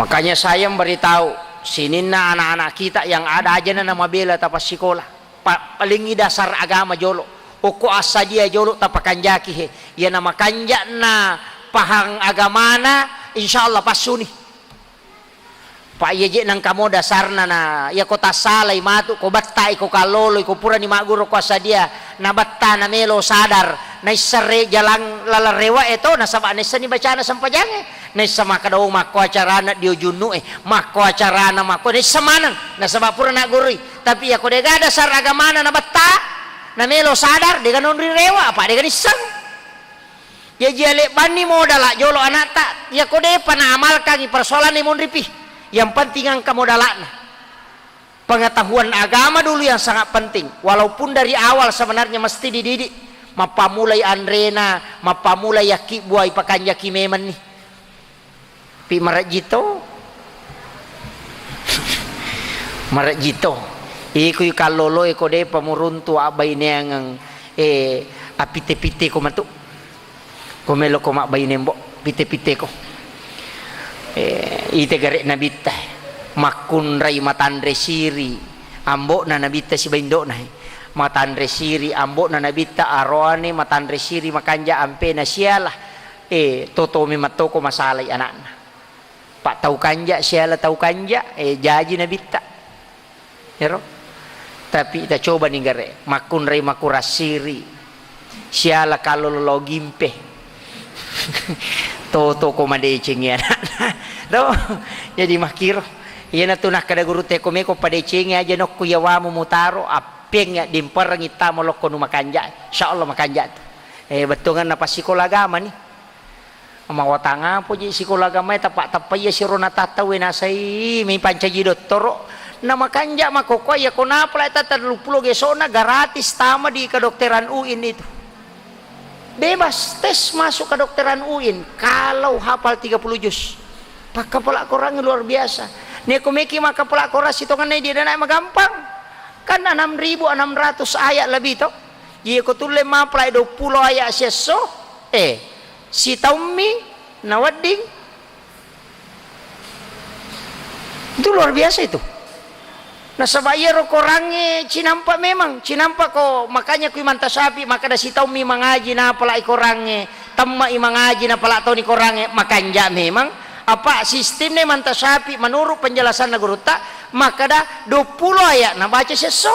Makanya saya memberitahu, sininna anak-anak kita yang ada aja na namabela tapassikola. Pa-, palingi dasar agama jolo. Okko Assadia jolo tapakanjaki he. Iyana makanja'na pahang agamana, insya Allah passuni. Pa iya je nangka mo dasarna na, iyako tassalai matu, ko bettai, ko kalloloi, ko purani magguru ko Assadia, na betta na melo sadar, naisseng re jalang laleng rewa e to, nasaba naissenni bacana sempajangnge. Naisseng makkeda, "Oh, makko acarana dio junnu e, makko acarana makko," naisseng maneng, nasaba pura naggurui. Tapi iyako dega dasar agamana na betta, na melo sadar, dega nonri rewa, apa dega nisseng. Jaji alebbanni modala jolo anakta, iyako depa naamalkangi persoalanna monripi. Yang penting engka modalana. Pengetahuan agama dulu yang sangat penting. Walaupun dari awal sebenarnya mesti dididik. Mappamulai anrena, mappamulai yakkibbuai pakanjaki memenni. Pi marejji to. Marejji to. Iko kalloloe ko depa muruntu abbaineangeng, eh, apitte-pitte ko matu. Ko melo ko mabbaine mbo, pitte-pitte ko. Eh, ite gare nabitta. Makkunrai matanre siri. Ambokna nabitta sibawa indokna, eh. Matanre siri ambokna nabitta aroane matanre siri makanja ampena siala. Eh, toto memang toko masalai anakna. Pak tau kanja siala tau kanja, eh, jaji nabitta. Ero. Tapi tacobani gare, makkunrai makurassiri. Siala kallolo gimpe. Toto ko madecengi anakna. To, jadi makkiro. Iyanatu nakkeda gurutta ko meko padecengi aja nokku yawamu mutaro, appeng ya dimperengi tamo lokko nu makanja. Insyaallah makanja tu. Eh, bettuanganna passikola agama ni. Mawatang apa je sikola agamae, tappa-tappa iya siro natattau e nasai mi pancaji dottoro. Na makanja makkokkoe iya ko napalai tatta telluppulo gesona gratis tama di kedokteran U I N itu. Bebas tes masuk kedokteran U I N kalau hafal tiga puluh juz. Pakkapala Korangnge luar biasa. Neko meki makkapala Korang sitongenna di dana magampang. Kan enam ribu enam ratus ayat lebih to. Iya ko tulle mapalai duappulo ayat siesso. Eh, Sitaummi nawedding. Itu luar biasa itu. Nasaba iyaro Korangnge cinampa memang, cinampa ko, makanya kui Manta Syafi'i makkeda sitaummi mangaji napalai Korangnge, temma'i mangaji napala toni Korangnge, makanja memang. Apa sistemna Manta Syafi'i menurut penjelasanna gurutta makkeda duappulo ayat nabaca siesso.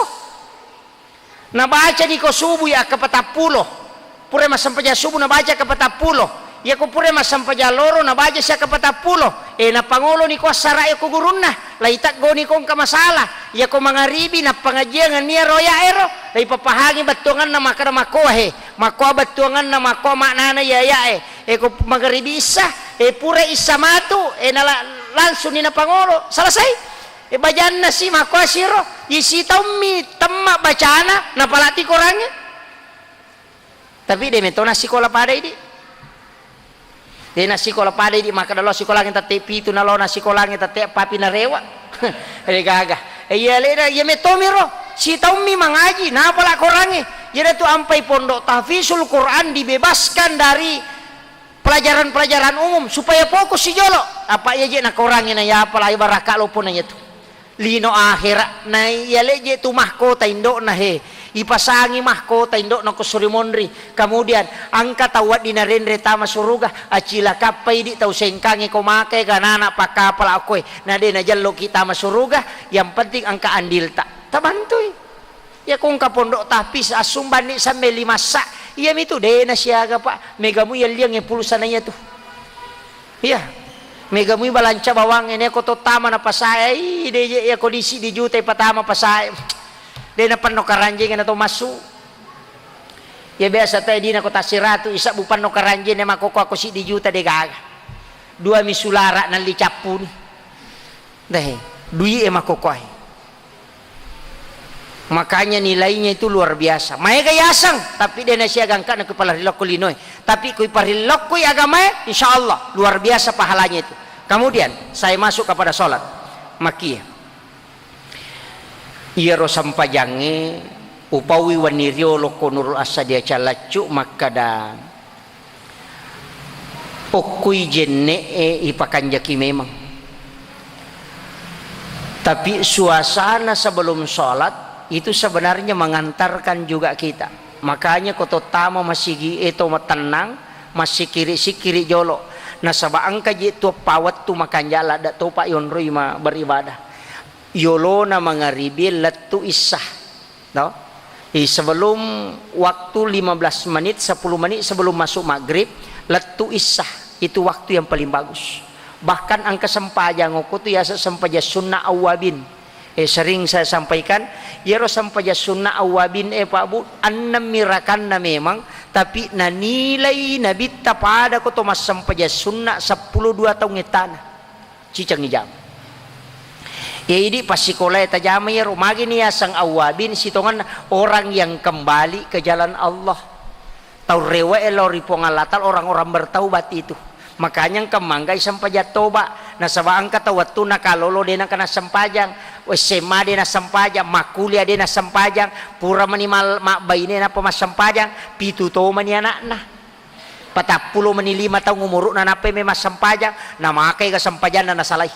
Nabacani ko subuh ya akkapatappulo. Pura massempajang subuh nabaca akkapatappulo. Iyako pura massempajang loro nabaca si akkapatappulo. Eh, napangoloni ko assara e ko gurunna. Laiteggoni ko engka masalah. Iyako mangaribi nappangajiang nennia ro ya ero. Laipapahangi bettuanganna makkeda makkoa he. Makkoa bettuanganna, makkoa maknana iya ya e. Eh, ko mangaribi issa. Eh, pura issa matu. Eh, nala-, langsung ni napangolo. Selesai. E, bajanna si makkoasiro, ye sitaummi temma bacana, napalati Korangnge. Tapi de metona sikola pada idi. De na sikola pada idi, makkeda lo sikolangnge tette pitu, nalo na sikolangnge tette papi narewa. De gaga. E, iya leda, iya metomiro, sitaummi mangaji, napala Korangnge. Iyana tu ampai pondok tahfizul Quran dibebaskan dari pelajaran-pelajaran umum supaya fokus si jolo. Apa iya je na Korangnge na ya apalai baraka lopona iya tu. Lino akhera, na iyale'je tu mahkota indo'na he, ipasangi mahkota indo'na ko suri monri. Kemudian engka tau wedding narenre tama suruga, acilakappa idi tau sengkangi ko make ganana pakkapala okkoe, na de najelloki tama suruga, yang penting engka andilta. Tabantui. Iya ko engka pondok tahfiz assumbanni sampai lima sa, iya mitu de nasiaga, Pak. Mega mui yalliang pulsana iya tu. Iya. Mega mui balanca bawang ene ko to tama na pasae, ih, de je iya ko disi di juta patama pasae. De na penno karanjeng na to massu. Ya biasa te dina ko tasiratu isabbu penno karanjeng ne makoko ako siddi juta de gaga. Dua mi sulara nalli cappuni. Deh, dui e makoko ai. Makanya nilainya itu luar biasa. Maega yaseng, tapi de nasiaga engka na kuparilokko linoe. Tapi kuparilokko agamae, insya Allah luar biasa pahalanya itu. Kemudian saya masuk kepada sholat. Makkiyah. Iyaro sempajangnge upaui wenni riolo ko Nurul Asadia Calaccu makkada, okkui jenne'e ipakanjaki memang. Tapi suasana sebelum sholat itu sebenarnya mengantarkan juga kita. Makanya ko to tama masigi e to tenang, massikiri-sikiri jolo. Nasaba engka je tu pawettu makanja ladde topa yonroi ma beribadah. Yolona mangaribi lettu issa. No? Di sebelum waktu lima belas menit, sepuluh menit sebelum masuk maghrib, lettu issa. Itu waktu yang paling bagus. Bahkan engka sempajang okko tu yaseng sempajang sunnah awwabin. Eh, sering saya sampaikan, iyaro sempajang sunnah awwabin, eh, Pak Bu, ennem mi rakanna memang, tapi nanilai Nabitta pada ko to massempajang sunnah seppulo dua taung ettana. Ciceng ijama. Ya, idi passikolae tajama iyaro. Magini yaseng awwabin sitongenna, orang yang kembali ke jalan Allah. Tau rewe'e lao ri Puang Allah Ta'ala, orang-orang bertaubat itu. Makanya engka manggai sempajang toba. Nasaba engka tau wettunna kalolo de nengka nassempajang, S M A de nassempajang, makkuliah de nassempajang, pura mani mal-, mabbaine nappa massempajang, pitu to mani anakna. Patappulo mani lima taung umuru'na nappai memang sempajang, namakai ga sempajanna nasalai.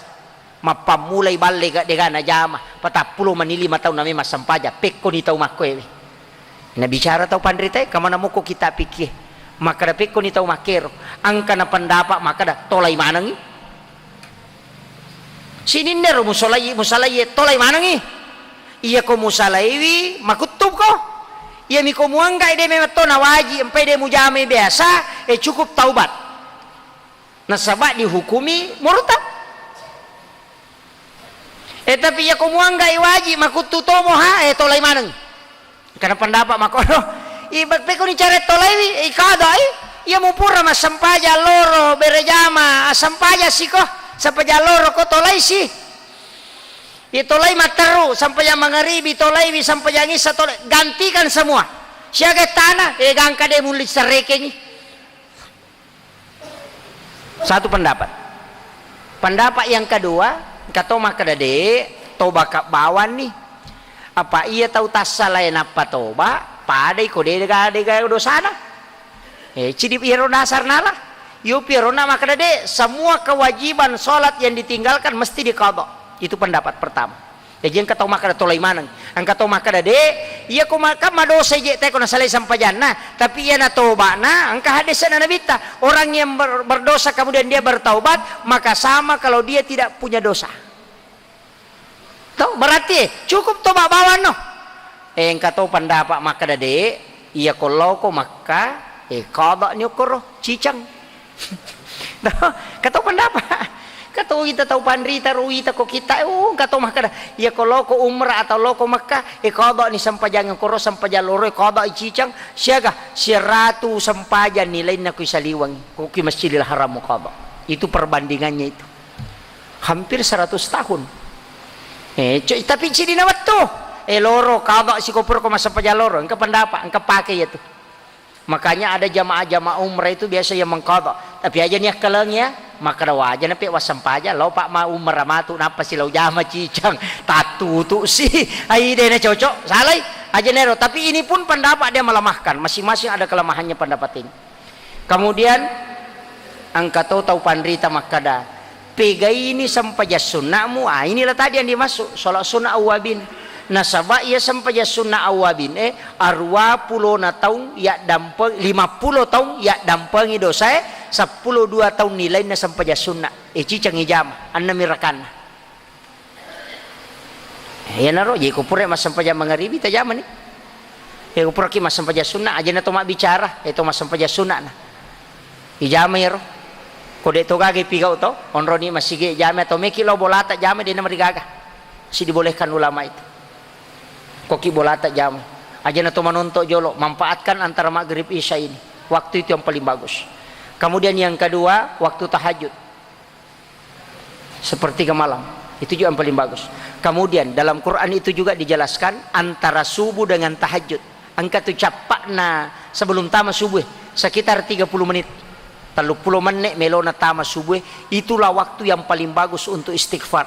Mappammulai balle ga dega najama, patappulo mani lima taung na memang sempajang, pekkoni tau makkoewe. Nabicara tau panritae, kamana mukko kita pikkie. Makkada pekkoni tau makkero, engka na pendapat makkada tolai manengi. Sininnero musolai, musalai tolai manengi. Iya ko musalaiwi, makuttuko. Iya mi ko muanggai de memang to nawaji, empai de mujamai biasa, eh, cukup taubat. Nasaba dihukumi murtad. Eh, tapi iya ko muanggai waji, makuttu tomo ha, eh, tolai maneng. Karena pendapat makono. Iba pekoni cara tolaiwi, ikadai. Iya mupura massempajang loro, berejama, assempajang siko, sempajang loro ko tolai si. Iya tolai matteru, sempajang mangaribi tolaiwi, sempajang isa tolai, gantikan semua. Siaga tanah, eh, gangka de mulli serekengi. Satu pendapat. Pendapat yang kedua, engka to makkeda, "De', toba ka bawang ni. Apa iya tau tassalae nappa toba, padai ko de' ga, de' ga dosana." Eh, cidi iyaro dasar nala. Iyopi iyaro na makkeda, "De', semua kewajiban sholat yang ditinggalkan mesti diqadha." Itu pendapat pertama. Jaji engka tau makkeda tolai maneng. Engka tau makkeda, "De', iya ko ma-, kan madosa je te ko nasalai sempajanna, tapi iya natobana, engka hadisna Nabitta, orang yang ber-, berdosa kemudian dia bertaubat, maka sama kalau dia tidak punya dosa." To, berarti cukup toba bawang no. Eh, engka to pendapat makkeda, "De', iya ko lao ko Makka, eh, qadha ni okkoro, cicang." Engka to pendapat. Engka to ita tau panrita ro ita ko kita, oh, engka to makkeda, "Iya ko lao ko umrah atau lao ko Makka, eh, qadha ni sempajang koro, sempajang loro, eh, qadha i cicang, siaga siratu sempajang ni lainna kui saliweng, ko kui Masjidil Haram qadha." Itu perbandingannya itu. Hampir seratus tahun. Eh, co-, tapi cidina wettu. Eh, loro, qadha siko pura ko massempajang loro. Engka pendapat, engka pake iya tu. Makanya ada jamaah-jamaah umrah itu biasa yang mengqadha. Tapi aja ni akkalengi ya, makkeda waja na pe wassempajang, lao pa ma umrah matu, nappa si lao jama cicang. Tattutu si. Ai de' na cocok, salai. Aja nero. Tapi ini pun pendapat dia melemahkan. Masing-masing ada kelemahannya pendapat ini. Kemudian, engka to tau panrita makkeda, Pegaini sempajang sunna'mu, ah, inilah tadi yang dimaksud sholat sunnah awwabin. Nasaba iya sempajang sunnah awwabin, eh, aruwa pulona taung yaddampeng, lima pulo taung yaddampengi dosae, seppulo dua taung nilainna sempajang sunnah. Eh, ciceng ijama, ennemi rakanna. Iyanaro, jadi ko pura massempajang mangaribi, tajamani. Iya, ko puraki massempajang sunna, ajana to mabbicara, iya to massempajang sunna na. Ijama iyaro. Ko de to gaga ipigau to, onroni masigi jama atau meki lao bolata jama, de na marigaga. Si dibolehkan ulama itu. Koki bolata jama. Ajana to manonto jolo, manfaatkan antara maghrib isya ini. Waktu itu yang paling bagus. Kemudian yang kedua, waktu tahajud. Sepertiga malam. Itu juga yang paling bagus. Kemudian dalam Quran itu juga dijelaskan antara subuh dengan tahajud. Engka tu cappa'na sebelum tama subuh, sekitar tiga puluh menit. Tellu pulo menne' melona tama subuh, itulah waktu yang paling bagus untuk istighfar.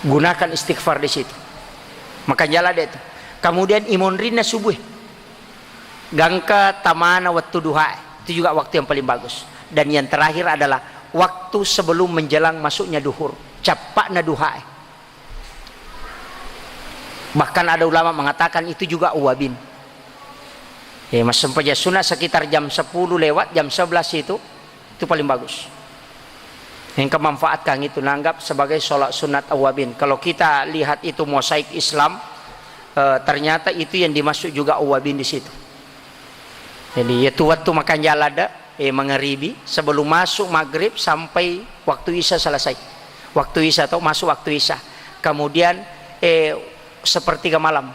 Gunakan istighfar di situ. Makanjala de tu. Kemudian imonrinna subuh. Gangka tamana waktu duha. Itu juga waktu yang paling bagus. Dan yang terakhir adalah waktu sebelum menjelang masuknya duhur. Cappa'na duha. Bahkan ada ulama mengatakan itu juga awwabin. Eh, massempajang sunat sekitar jam sepuluh lewat, jam sebelas itu, itu paling bagus. Engka manfaatkan itu, nanggap sebagai sholat sunat awwabin. Kalau kita lihat itu mosaik Islam, eh, ternyata itu yang dimaksud juga awwabin di situ. Jadi, yaitu waktu makanjala ada, eh, mangaribi, sebelum masuk maghrib sampai waktu isya selesai. Waktu isya atau masuk waktu isya. Kemudian, eh, sepertiga malam.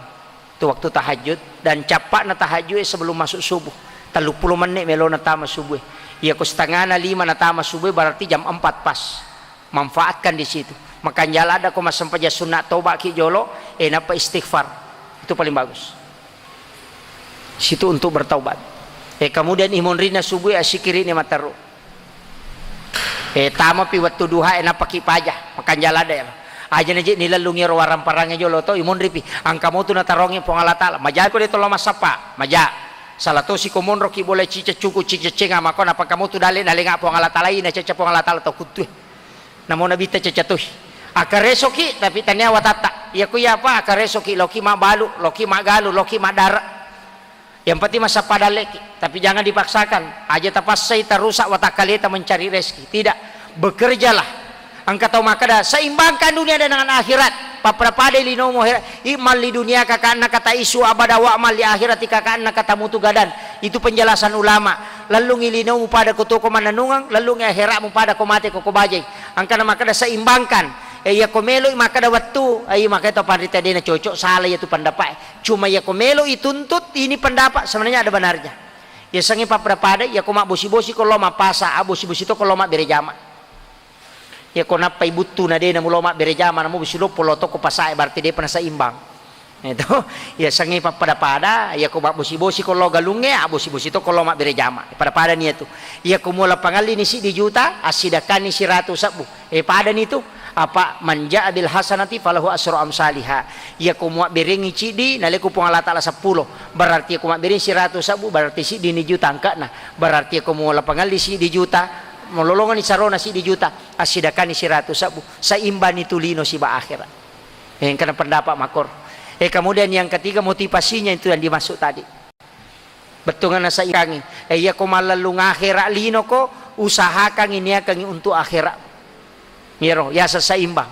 Itu waktu tahajud, dan cappa'na tahajud, eh, sebelum masuk subuh. Tellu pulo menne' melona tama subuh. Iya ko setengahna lima natama subuh, berarti jam empat pas. Manfaatkan di situ. Makanjala ada ko massempajang sunat, tobaki jolo, eh, nappa istighfar. Itu paling bagus. Situ untuk bertaubat. Eh, kemudian imonrinna subuh, asikiri ni mataru. Eh, tamapi wettu duha, eh, nappaki paja, makanjala ada ya. Aja naji nilellungi ro warang-parangnge jolo to, imonripi. Angka motu natarongi Puang Allah Taala. Maja ko de tolo massappa, maja. Salah tosi ko monroki bola cica cuku, cica cenga, mako nappa kamu tu dale nalenga Puang Allah Taala, ina caca Puang Allah Taala to kuttue. Namo Nabitta caca tohi. Akaresoki, tapi tania watatta. Iya ku iya apa? Akaresoki, loki mabalu, loki magalu, loki madara. Yang penting massappa dalleki, tapi jangan dipaksakan. Aja tapassai tarusak watakkaleta mencari rezeki. Tidak. Bekerjalah. Engka tau makkeda, seimbangkan dunia dengan akhirat. Pappada-pada linomu akhirat. I'mal li dunyaka ka'annaka ta'isu abada wa'mal li akhiratika ka'annaka tamutu gadan. Itu penjelasan ulama. Lellungi linomu pada ko toko mannennungeng, lellungi akhiratmu pada ko mate ko, ko bajai. Engkana makkeda seimbangkan. Eh, iya ko meloi makkeda wettu, eh, iya makkeda to panrita dena cocok, salah iya tu pendapat. Cuma iya ko meloi tuntut ini pendapat, sebenarnya ada benarnya. Iya sengi pappada-pada, iya ko mabbosi-bosi ko lo mappasa, abbosi-bosi to ko lo mabbere jama. Iya ko nappai buttu na de namulo mabbere jama, namu bosi loppo lo to ko pasae, berarti depa naseimbang. Itu, iya sengi pappada-pada, iya ko mabbosi-bosi ko lo galungnge, abbosi-bosi to ko lo mabbere jama. Pada-pada ni iya tu. Iya ko muala pangallini siddi juta, assidakkani siratu sebbu. Eh, padani tu. Apa, man jaa bil hasanati falahu asyru amsaliha. Iya ko muabberengi ciddi, naleko Puang Allah Taala seppulo. Berarti iya ko mabbereng siratu sebbu, berarti siddi ni juta angkana. Berarti iya ko muala pangalli siddi juta, malolongani sarona siddi juta, assidakkani siratu sebbu. Seimbang itu lino siba akhirat. Eh, engkana pendapat makor. Eh, kemudian yang ketiga, motivasinya itu yang dimaksud tadi. Bettuanna saikangi. Eh, iya ko mallellung akhera lino ko, usahakangi niakangi untuk akhera. Iyaro, yaseng seimbang.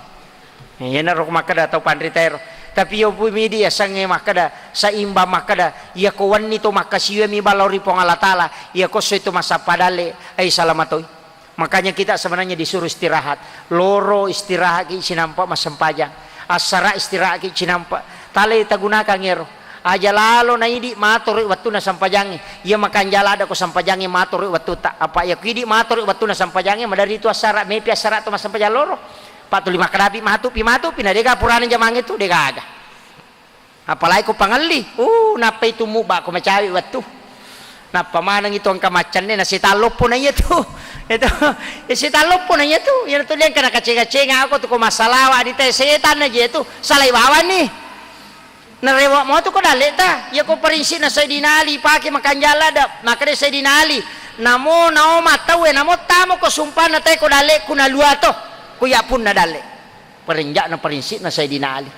Eh, iyanaro makkeda tau panrita ero. Tapi iyo pumi di yasengnge makkeda seimbang, makkeda, iya ko wenni to makkasiwiang mi balo ri Puang Allah Taala, iya ko esso to massappa dalle, ai salama toi. Makanya kita sebenarnya disuruh istirahat. Loro istirahat ki sinampa massempajang. Assara istirahat ki sinampa. Tale tagunakan ero. Aja lalo na idi matoroi wettunna sempajangnge. Iya makanjala ada ko sempajangnge matoroi wettutta. Apa iya ko idi matoroi wettunna sempajangnge, madari tu assara, mepi assara to massempajang loro. Pak tuli makkadapi matu pi, matu pi, na dega purana jamangnge tu, degaga. Apalagi ko pangelli, uh, nappai tu mubba ko macawe wettu. Nappa maneng itu engka maccanne na setang loppo na iya tu. Itu, eh, setang loppo na iya tu. Iya tu dia engka nakacenga-cenga aku tu ko massalawa di te setan na je tu. Salai bawang ni. Narewa mo tu ko dalle ta. Iya ko prinsip na Sayyidina Ali pake makanjala da. Makanya Sayyidina Ali, Namo naoma tauwe, namo tamo ko sumpana tae ko dalle'ku naluato, ko iya punna dalle. Parenja'na parinsi'na Sayyidina Ali.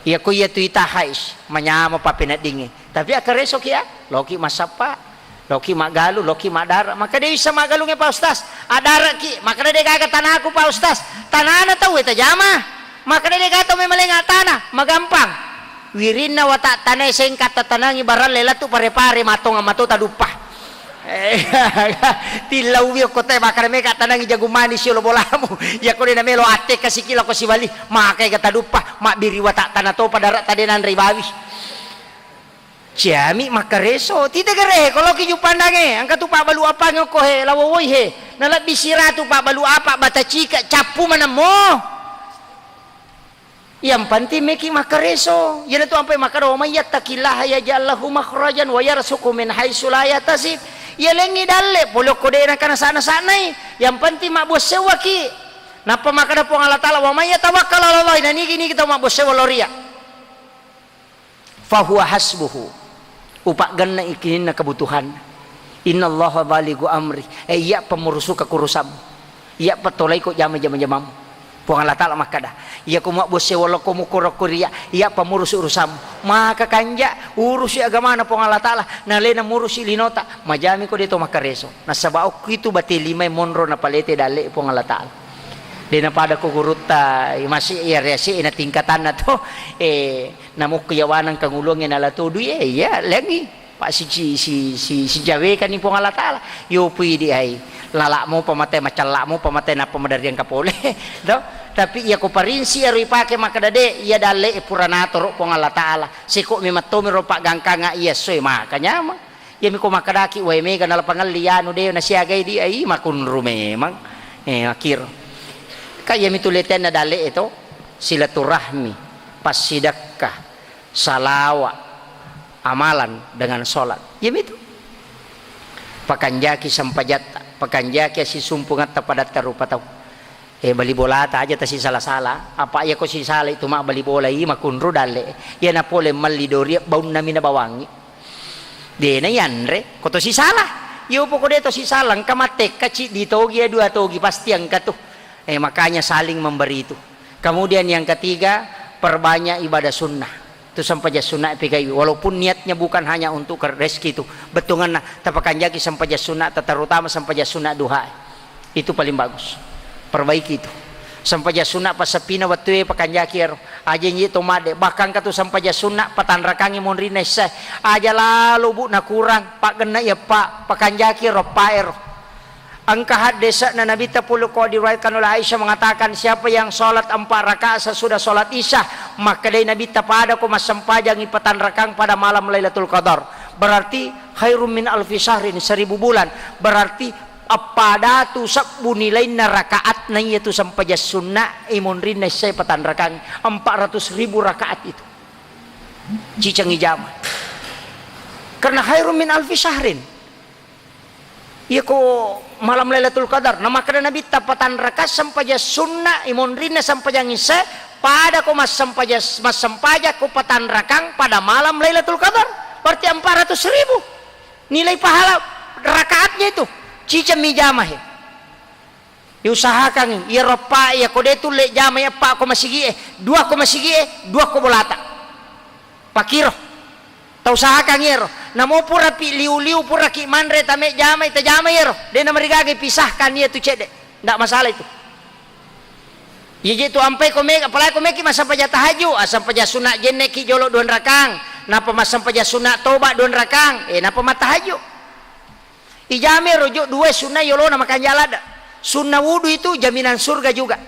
Iya ko iya tu ita hais, manyama papeneddingnge. Tapi akkareso ki ya, loki massappa, loki maggalu, loki maddara. Maka de bisa maggalungnge Pak Ustaz. Addaraki, maka de gaga tanaku Pak Ustaz. Tanana tauwe tajama. Maka de gaga tau memalenga tana, magampang. Wirinna wata tanae sengka tatanangi baralle latu pare-pare matong mato taduppa. Eh, tillauwi okko te, makkeda mega tanangi jagung manis yolo bolamu. Iya ko de namelo atte kasiki lako sibali, makai ga taduppa, mabbiri wata tana topa dara tade nanre bawi. Ciami makkareso, tite gare, ko loki jupandange, engka tu pabbalu apange okko he, lawowoi he. Nalebbi siratu pabbalu apa bata cika, cappu manemmo. Yang penting meki makkareso. Iyanatu ampai makkeda, "Wa may yattaqillaha yaj'al lahu makhrajan wa yarzuqhu min haitsu la yahtasib." Iya lengngi dalle, pole okko de naka nasa-nasanai. Yang penting mabbua sewwaki. Nappa makkeda Puang Allah Taala, "Wa may yatawakkal 'ala Allah," nanigi-nigi tau mabbua sewwa lao ri iya. Fahuwa hasbuhu. Upaggenna ikininna kebutuhanna. Innallaha balighu amri. Eh, iya pemmurusuka kurusammu. Iya petolaiko jama-jama-jamamu. Puang Allah Taala makkeda, iya ko mabbosse walako mukoro kuria, iya pemurus urusammu. Maka kanja urusi agamana Puang Allah Taala, nalena murusi linota, majami ko deto makkareso. Nasaba okkitu bate limai monro napalete dalle Puang Allah Taala. Dena pada ko gurutta, masih iya reasi na tingkatanna to. Eh, Namukku yawanang kangulungnge nala todui, eh, iya, lengngi. Pa sici-, si-, si-, sijawekani Puang Allah Taala. Yo pui di ai. Lala'mo pamate, macalla'mo pamate, nappa madariang kapole. To? Tapi iya ko parinsi ero ipake makkeda de, iya dalle e pura natoro Puang Allah Taala. Seko memang tomiro paggangkanga iya soe maka nyamang. Iyami ko makkedaki, "Wae mega nala pangelli anu de nasiagai di ai makunru memang." Eh, makiro. Ka iyami tu letenna dalle e to, silaturahmi, passidekka, salawa, amalan dengan sholat. Iyami tu. Pakanjaki sempajatta, pakanjaki asisumpungatta padatta rupa tau. Eh, bali bolata aja tasisala-sala. Apa iya ko sisala itu mak bali bola i makunru dalle. Iya na pole melli dori baunna mina bawangi. Dena yanre, ko to sisala. Iyo poko de to sisala, engka mattekka ciddi togi ya dua togi pasti engka tu. Eh, makanya saling memberi itu. Kemudian yang ketiga, perbanyak ibadah sunnah. Tu sempajang sunnah pegaiwi. Walaupun niatnya bukan hanya untuk ke-, rezeki itu. Bettuanna, tapakanjaki sempajang sunnah, terutama sempajang sunnah duha. Itu paling bagus. Perbaiki itu. Sempajang sunnah passeppina wettue pakanjaki ero. Aja nji to madde. Bahkan katu sempajang sunnah patanrakangi monrinna issae. Aja lalo bu nakurang. Paggenna iya pa, pakanjaki ero, pa ero. Engka haddese'na Nabitta pole ko diriwayatkan oleh Aisyah mengatakan, "Siapa yang sholat empat rakaat sesudah sholat Isya, makkedai Nabitta, pada ko massempajangi patanrakang pada malam Lailatul Qadar." Berarti khairum min alfi syahrin, seribu bulan. Berarti eppa datu sebbu nilainna rakaatna iyatu sempajang sunna, imonrinna issae patanrakang, empat ratus ribu rakaat itu. Ciceng ijama. Karena khairum min alfi syahrin. Iya ko malam Lailatul Qadar, na makkeda Nabitta, "Patanrakang sempajang sunna, imonrinna sempajang isya, pada ko massempaja-, massempajang ko patanrakang pada malam Lailatul Qadar." Berarti empat ratus ribu nilai pahala rakaatnya itu. Ciceng mi jama he. Diusahakan iyaro eppa iya ko de tulle jama eppa ko masigi e, dua ko masigi e, dua ko bolata. Pakiro. Tausahakangngi ero. Namo purapi liu-liu, puraki manre, tame jamai, tajamai ero. De namarigaga pisahkan iya tu cedde. Ndak masalah itu. Iya je tu ampai ko mega, apalagi ko meki massampaja tahajud, assampaja sunat jenneki jolo dua rakang, napa massampaja sunat toba dua rakang, eh napa matahajud. Ijama ero jo dua sunna yolona makanja ladda. Sunna wudu itu jaminan surga juga.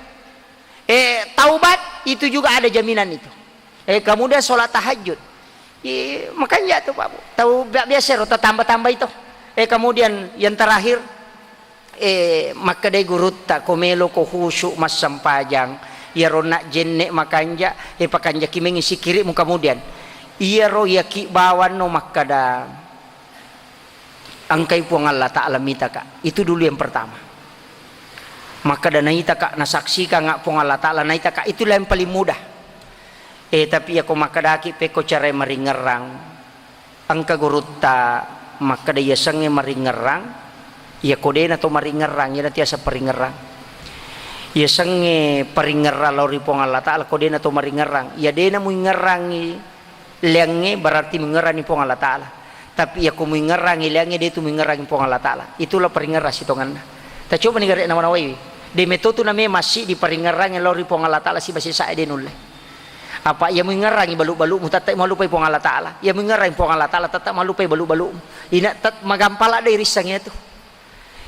Eh, taubat itu juga ada jaminan itu. Eh, kemudian sholat tahajud. Ih, makanya tuh, Pak Bu. Tahu bi-, biasa ro tambah-tambah itu. Eh, kemudian yang terakhir, eh, makkedai gurutta, ko melo ko khusyuk massempajang, iyaro nak jenne makanja, eh, pakanja kimengi sikirimu kemudian. Iyaro yaki bawanno makkada, Engkai Puang Allah Ta'ala mitaka. Itu dulu yang pertama. Makkeda naitaka, nasaksikan Puang Allah Ta'ala naitaka. Itulah yang paling mudah. Eh, tapi iya ko makkedaki pekko cara maringerrang. Engka gurutta makkeda yasengnge maringerrang. Iya ko dena to maringerrang, iyana tiasa paringerrang. Iya sengnge paringerrang lao ri Puang Allah Ta'ala, ko dena to maringerrang. Iya dena muingerrangi leangnge, berarti muingerrangi Puang Allah Ta'ala. Tapi iya ko muingerrangi leangnge, de tu muingerrangi Puang Allah Ta'ala. Itulah paringerrang sitonganna. Tacoba ni gare nawa-nawaiwi. De metotu name massiddi paringerrangi lao ri Puang Allah Ta'ala siba sesa de nulle. Apa iya muingerrangi balu-balumu, tette mallupai Puang Allah Ta'ala. Iya muingerrangi Puang Allah Ta'ala, tette mallupai balu-balumu. Ina tet magampala de rissang iya tu.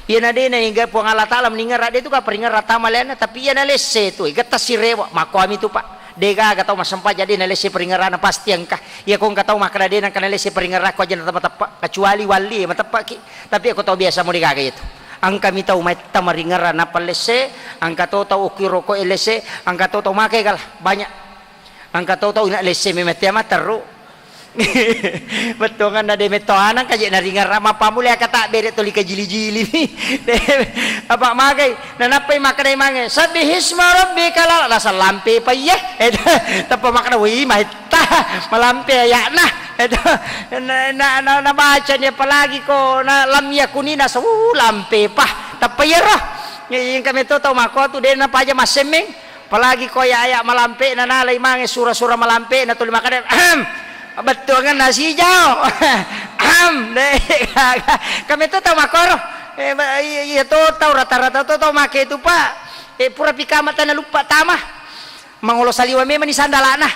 Iyana de naega Puang Allah Ta'ala meningerra de tu ka paringerra tama leanna, tapi iyana lesse tu, ega tasirewa, makkuami tu, Pak. De gaga tau massempajang de nalesse paringerrana pasti engka. Iya ko engka tau makkeda de nengka nalesse paringerrakku aja na mateppe, kecuali walli mateppeki. Tapi iya ko tau biasa mo de gaga iya tu. Engka mi tau maitta maringerra nappa lesse, engka to tau okki roko e lesse, engka to tau make gala, banyak. Engka to tau ina lesse memang tea matteru. Bettuanganna de metto anang kaje naringerra mappammula aka tabbere toli kajili-jili mi. De, apa magai? Nanappai makkedai mange, "Sabbihisma rabbikal a'la." Rasa lampe pa iye. Eh, teppa makkeda, "Wih, maitta malampe ayakna." Itu na, na, na, nabaca ni apalagi ko na lam yakuni nasa, uh, lampe pa. Teppa iyaro. Engka metto tau makko tu de napaja massemmeng. Apalagi ko aya-aya malampe na nalai mange sura-sura malampe na tuli makkeda, "Ahem." Bettuanganna sijau. "Ahem." De, kametto tau makkoro. Eh, ba-, iya, iya to tau rata-rata to tau make tu, Pak. Eh, pura pi kama tana luppa tama. Mangolo saliwa memang ni sandalana.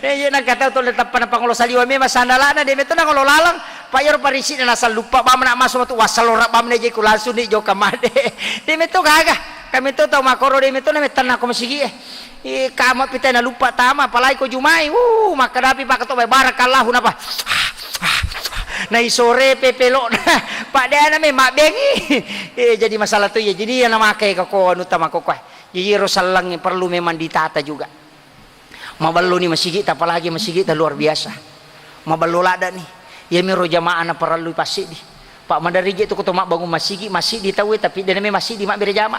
Eh, iya nangka tau to le teppa na pangolo saliwa memang sandalana de metto nangolo laleng. Pak, iyaro parisi'na nasalluppa bamna masu matu wassalora bamna je ku langsung ni joka made. De metto gaga. Kametto tau makkoro de metto na mettanna ko masigi e. Eh, kama pita na luppa tama, apalagi ko Jumai. Uh, makkadapi pak to bai barakallahu napa. Na isore pepelokna. Pak de ana me mabbengi. Eh, jadi masalah tu ya. Jadi iya na make ka ko anu tama ko koe. Jadi ro sallang perlu memang ditata juga. Mabelloni masigi'ta, apalagi masigi'ta luar biasa. Mabello laddani. Iyamiro jamaah naparellui passiddi. Pak, maderri je tu ko to mabbangung masigi, masigi tauwe, tapi de name masigi mabbere jama.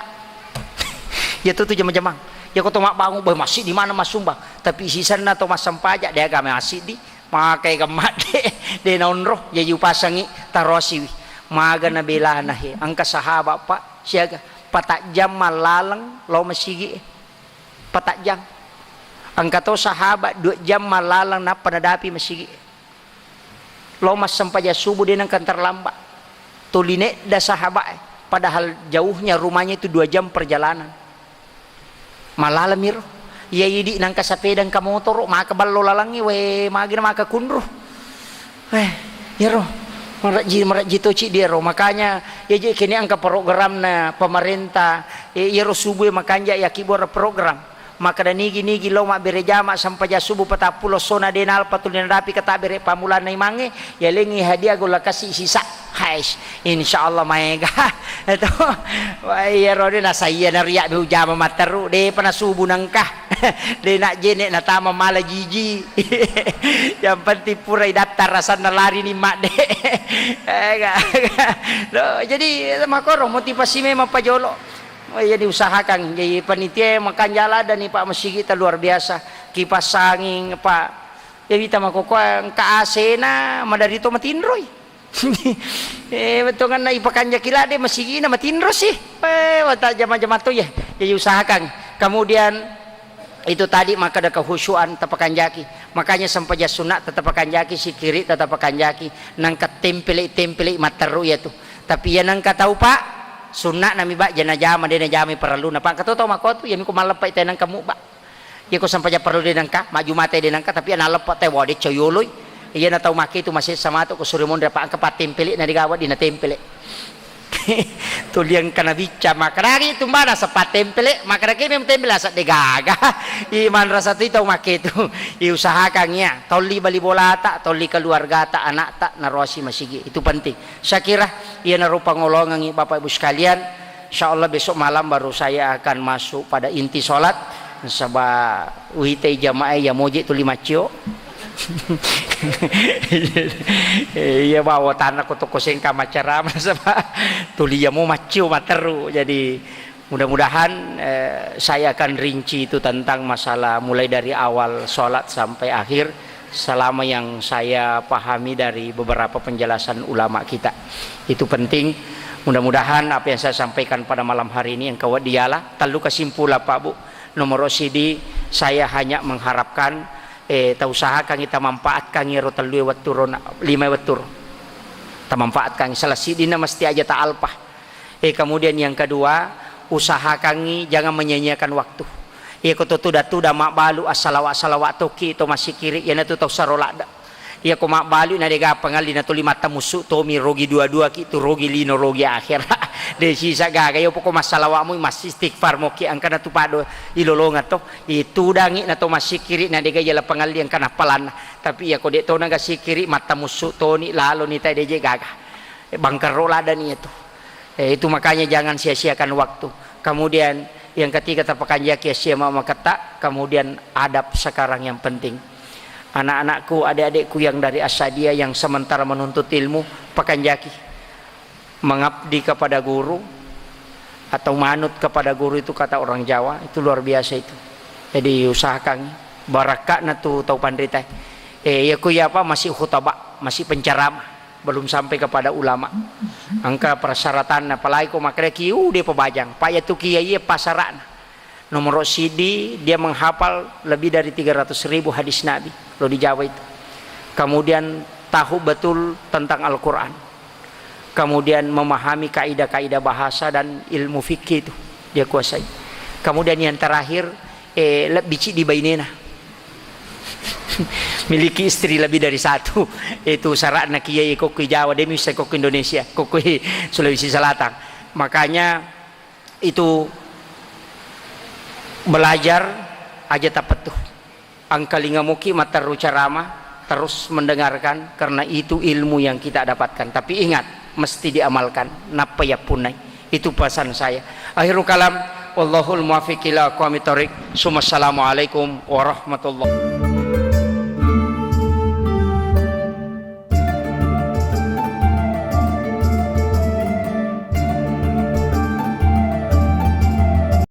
Iya tu tu jama-jamang. Iya ko to mabbangung, boh, masigi mana massumbang. Tapi sisenna to massempaja, de agama masigi, makai gemma de, de naonro, jaji upasangi tarosiwi. Maga nabelana he, engka sahabat, Pak, siaga, patajjang mallaleng lao masigi e. Patajjang. Engka to sahabat dua jam mallaleng nappa nadapi masigi. Lao massempajang subuh de nengka terlambat. Tuli nedda sahabat e. Padahal jauhnya rumahnya itu dua jam perjalanan. Mallaleng miro. Iya idi nengka sepeda engka motoro, maka ballo lalengnge, we, magi na maka kunru. Eh, iyaro. Marejji, marejji to cidi iyaro. Makanya, iya je kene engka programna pemerintah, eh, iyaro subuh makanja yakibboro program. Makkeda nigi-nigi lao mabbere jama sempajang subuh patappulo essona de nalpa tuli nadapi ka tabbere pammulanna imangnge, yalengngi hadiah golla kasi sisa. Hais, insyaallah maega. Eto. Wah, iyaro de nasaiya nariak be ujama matteru, de pa nasubuh nengka. De najjene natama mala jiji. Yang penting pura idatta rasanna lari ni madde. Eh, ga, ga. Loh, jadi makoro motivasi memang pajolo. Oh, iya diusahakan. Jadi panitia makanja laddani, Pak, masigita luar biasa. Kipas angin, Pak. Ya wita makokoa engka A C-na, madari to matinroi. Eh, bettuanganna ipakanjaki ladde masigina matinro sih. Eh, wata jama-jama to ya. Jadi usahakan. Kemudian itu tadi makkeda kehusyuan tapakanjaki. Makanya sempajang sunna tatapakanjaki, sikiri tatapakanjaki. Nangka tempele-tempele matteru ya tu. Tapi ya nangka tau, Pak, sunna nami, Pak, jana jama, dena jama parellu. Napa engka to tau makotu, ya miko malleppa ita nangka mu, Pak. Iyako sempajang parellu de nengka, majjumate de nengka, tapi ana leppa te, wa, decco yoloi. Iyana tau makke tu masessa matu ko sure monri, apa engka pattempele na digawa di natempele. Tuli engka nabicca, makkedagi tumbana sepattempele, makkedaki memang tempele asa de gaga. I manrasa tu tau makke tu. I usahakan iya, tolli bali bolata, tolli keluargata, anakta, naroasi masigi. Itu penting. Saya kira iyanaro pangolongengi Bapak Ibu sekalian. Insya Allah besok malam baru saya akan masuk pada inti sholat. Nasaba uwitai jamaah iya moje tuli maccio. Iya bawa tanah ko toko sengka macarama nasaba tuli iya mo maccio matteru. Jadi mudah-mudahan, eh, saya akan rinci itu tentang masalah mulai dari awal sholat sampai akhir. Selama yang saya pahami dari beberapa penjelasan ulama kita, itu penting. Mudah-mudahan apa yang saya sampaikan pada malam hari ini engka wedding diala. Tellu kesimpulan, Pak Bu. Nomor sidi, saya hanya mengharapkan, eh, tausahakangngi, tamanfaatkangngi ro tellue wettu ro na-, lima wettu ro. Tamanfaatkangngi, salah sidina mesti aja taalpa. Eh, kemudian yang kedua, usahakangngi jangan menyia-nyiakan waktu. Iya, ko to tuda-tuda mabbalu, assalawa-salawa tokki to massikiri, iyanatu tau saro ladde. Iya, ko mabbalu na dega pangalli na tuli mattamussu tomi, rogi dua-dua ki tu, rogi lino, rogi akhera. De sisa gaga, iya poko massalawa mui, massistighfar moki, angkana tu pado ilolonga to. Itudangi na to massikiri na dega jala pangalli angkana palanna. Tapi iya ko de to naga sikiri, mattamussu toni, lalo ni tai, de je gaga. Eh, bangkerro ladani itu. Eh, itu makanya jangan sia-siakan waktu. Kemudian yang ketiga, tapakanjaki asia ma-, maketta, kemudian adab sekarang yang penting. Anak-anakku, adik-adikku yang dari Asadia yang sementara menuntut ilmu, pakanjaki. Mengabdi kepada guru atau manut kepada guru itu kata orang Jawa, itu luar biasa itu. Jadi usahakan, barakka'na tu tau panrita. Eh, iya ku iya apa, masih khutbah, masih penceramah. Belum sampai kepada ulama. Engka persyaratanna, apalagi ko makkeda ki, uh, de pabajang. Pa iya tu kiai, iya pasarana. Nomor sidi, dia menghafal lebih dari tiga ratus ribu hadis Nabi. Lo di Jawa itu. Kemudian tahu betul tentang Al-Quran. Kemudian memahami kaidah-kaidah bahasa dan ilmu fikih itu dia kuasai. Kemudian yang terakhir, eh, lebbi ciddi bainena. Miliki istri lebih dari satu. Itu syaratna kiai, kokki Jawa, demi bisa kokki Indonesia, kokki Sulawesi Selatan. Makanya itu belajar aja tapettu. Angkalinga muki matteru ceramah, terus mendengarkan, karena itu ilmu yang kita dapatkan. Tapi ingat, mesti diamalkan. Nappa yappunnai. Itu pesan saya. Akhirul kalam, wallahul muwaffiq ila aqwamit thariq. Summa assalamualaikum warahmatullahi.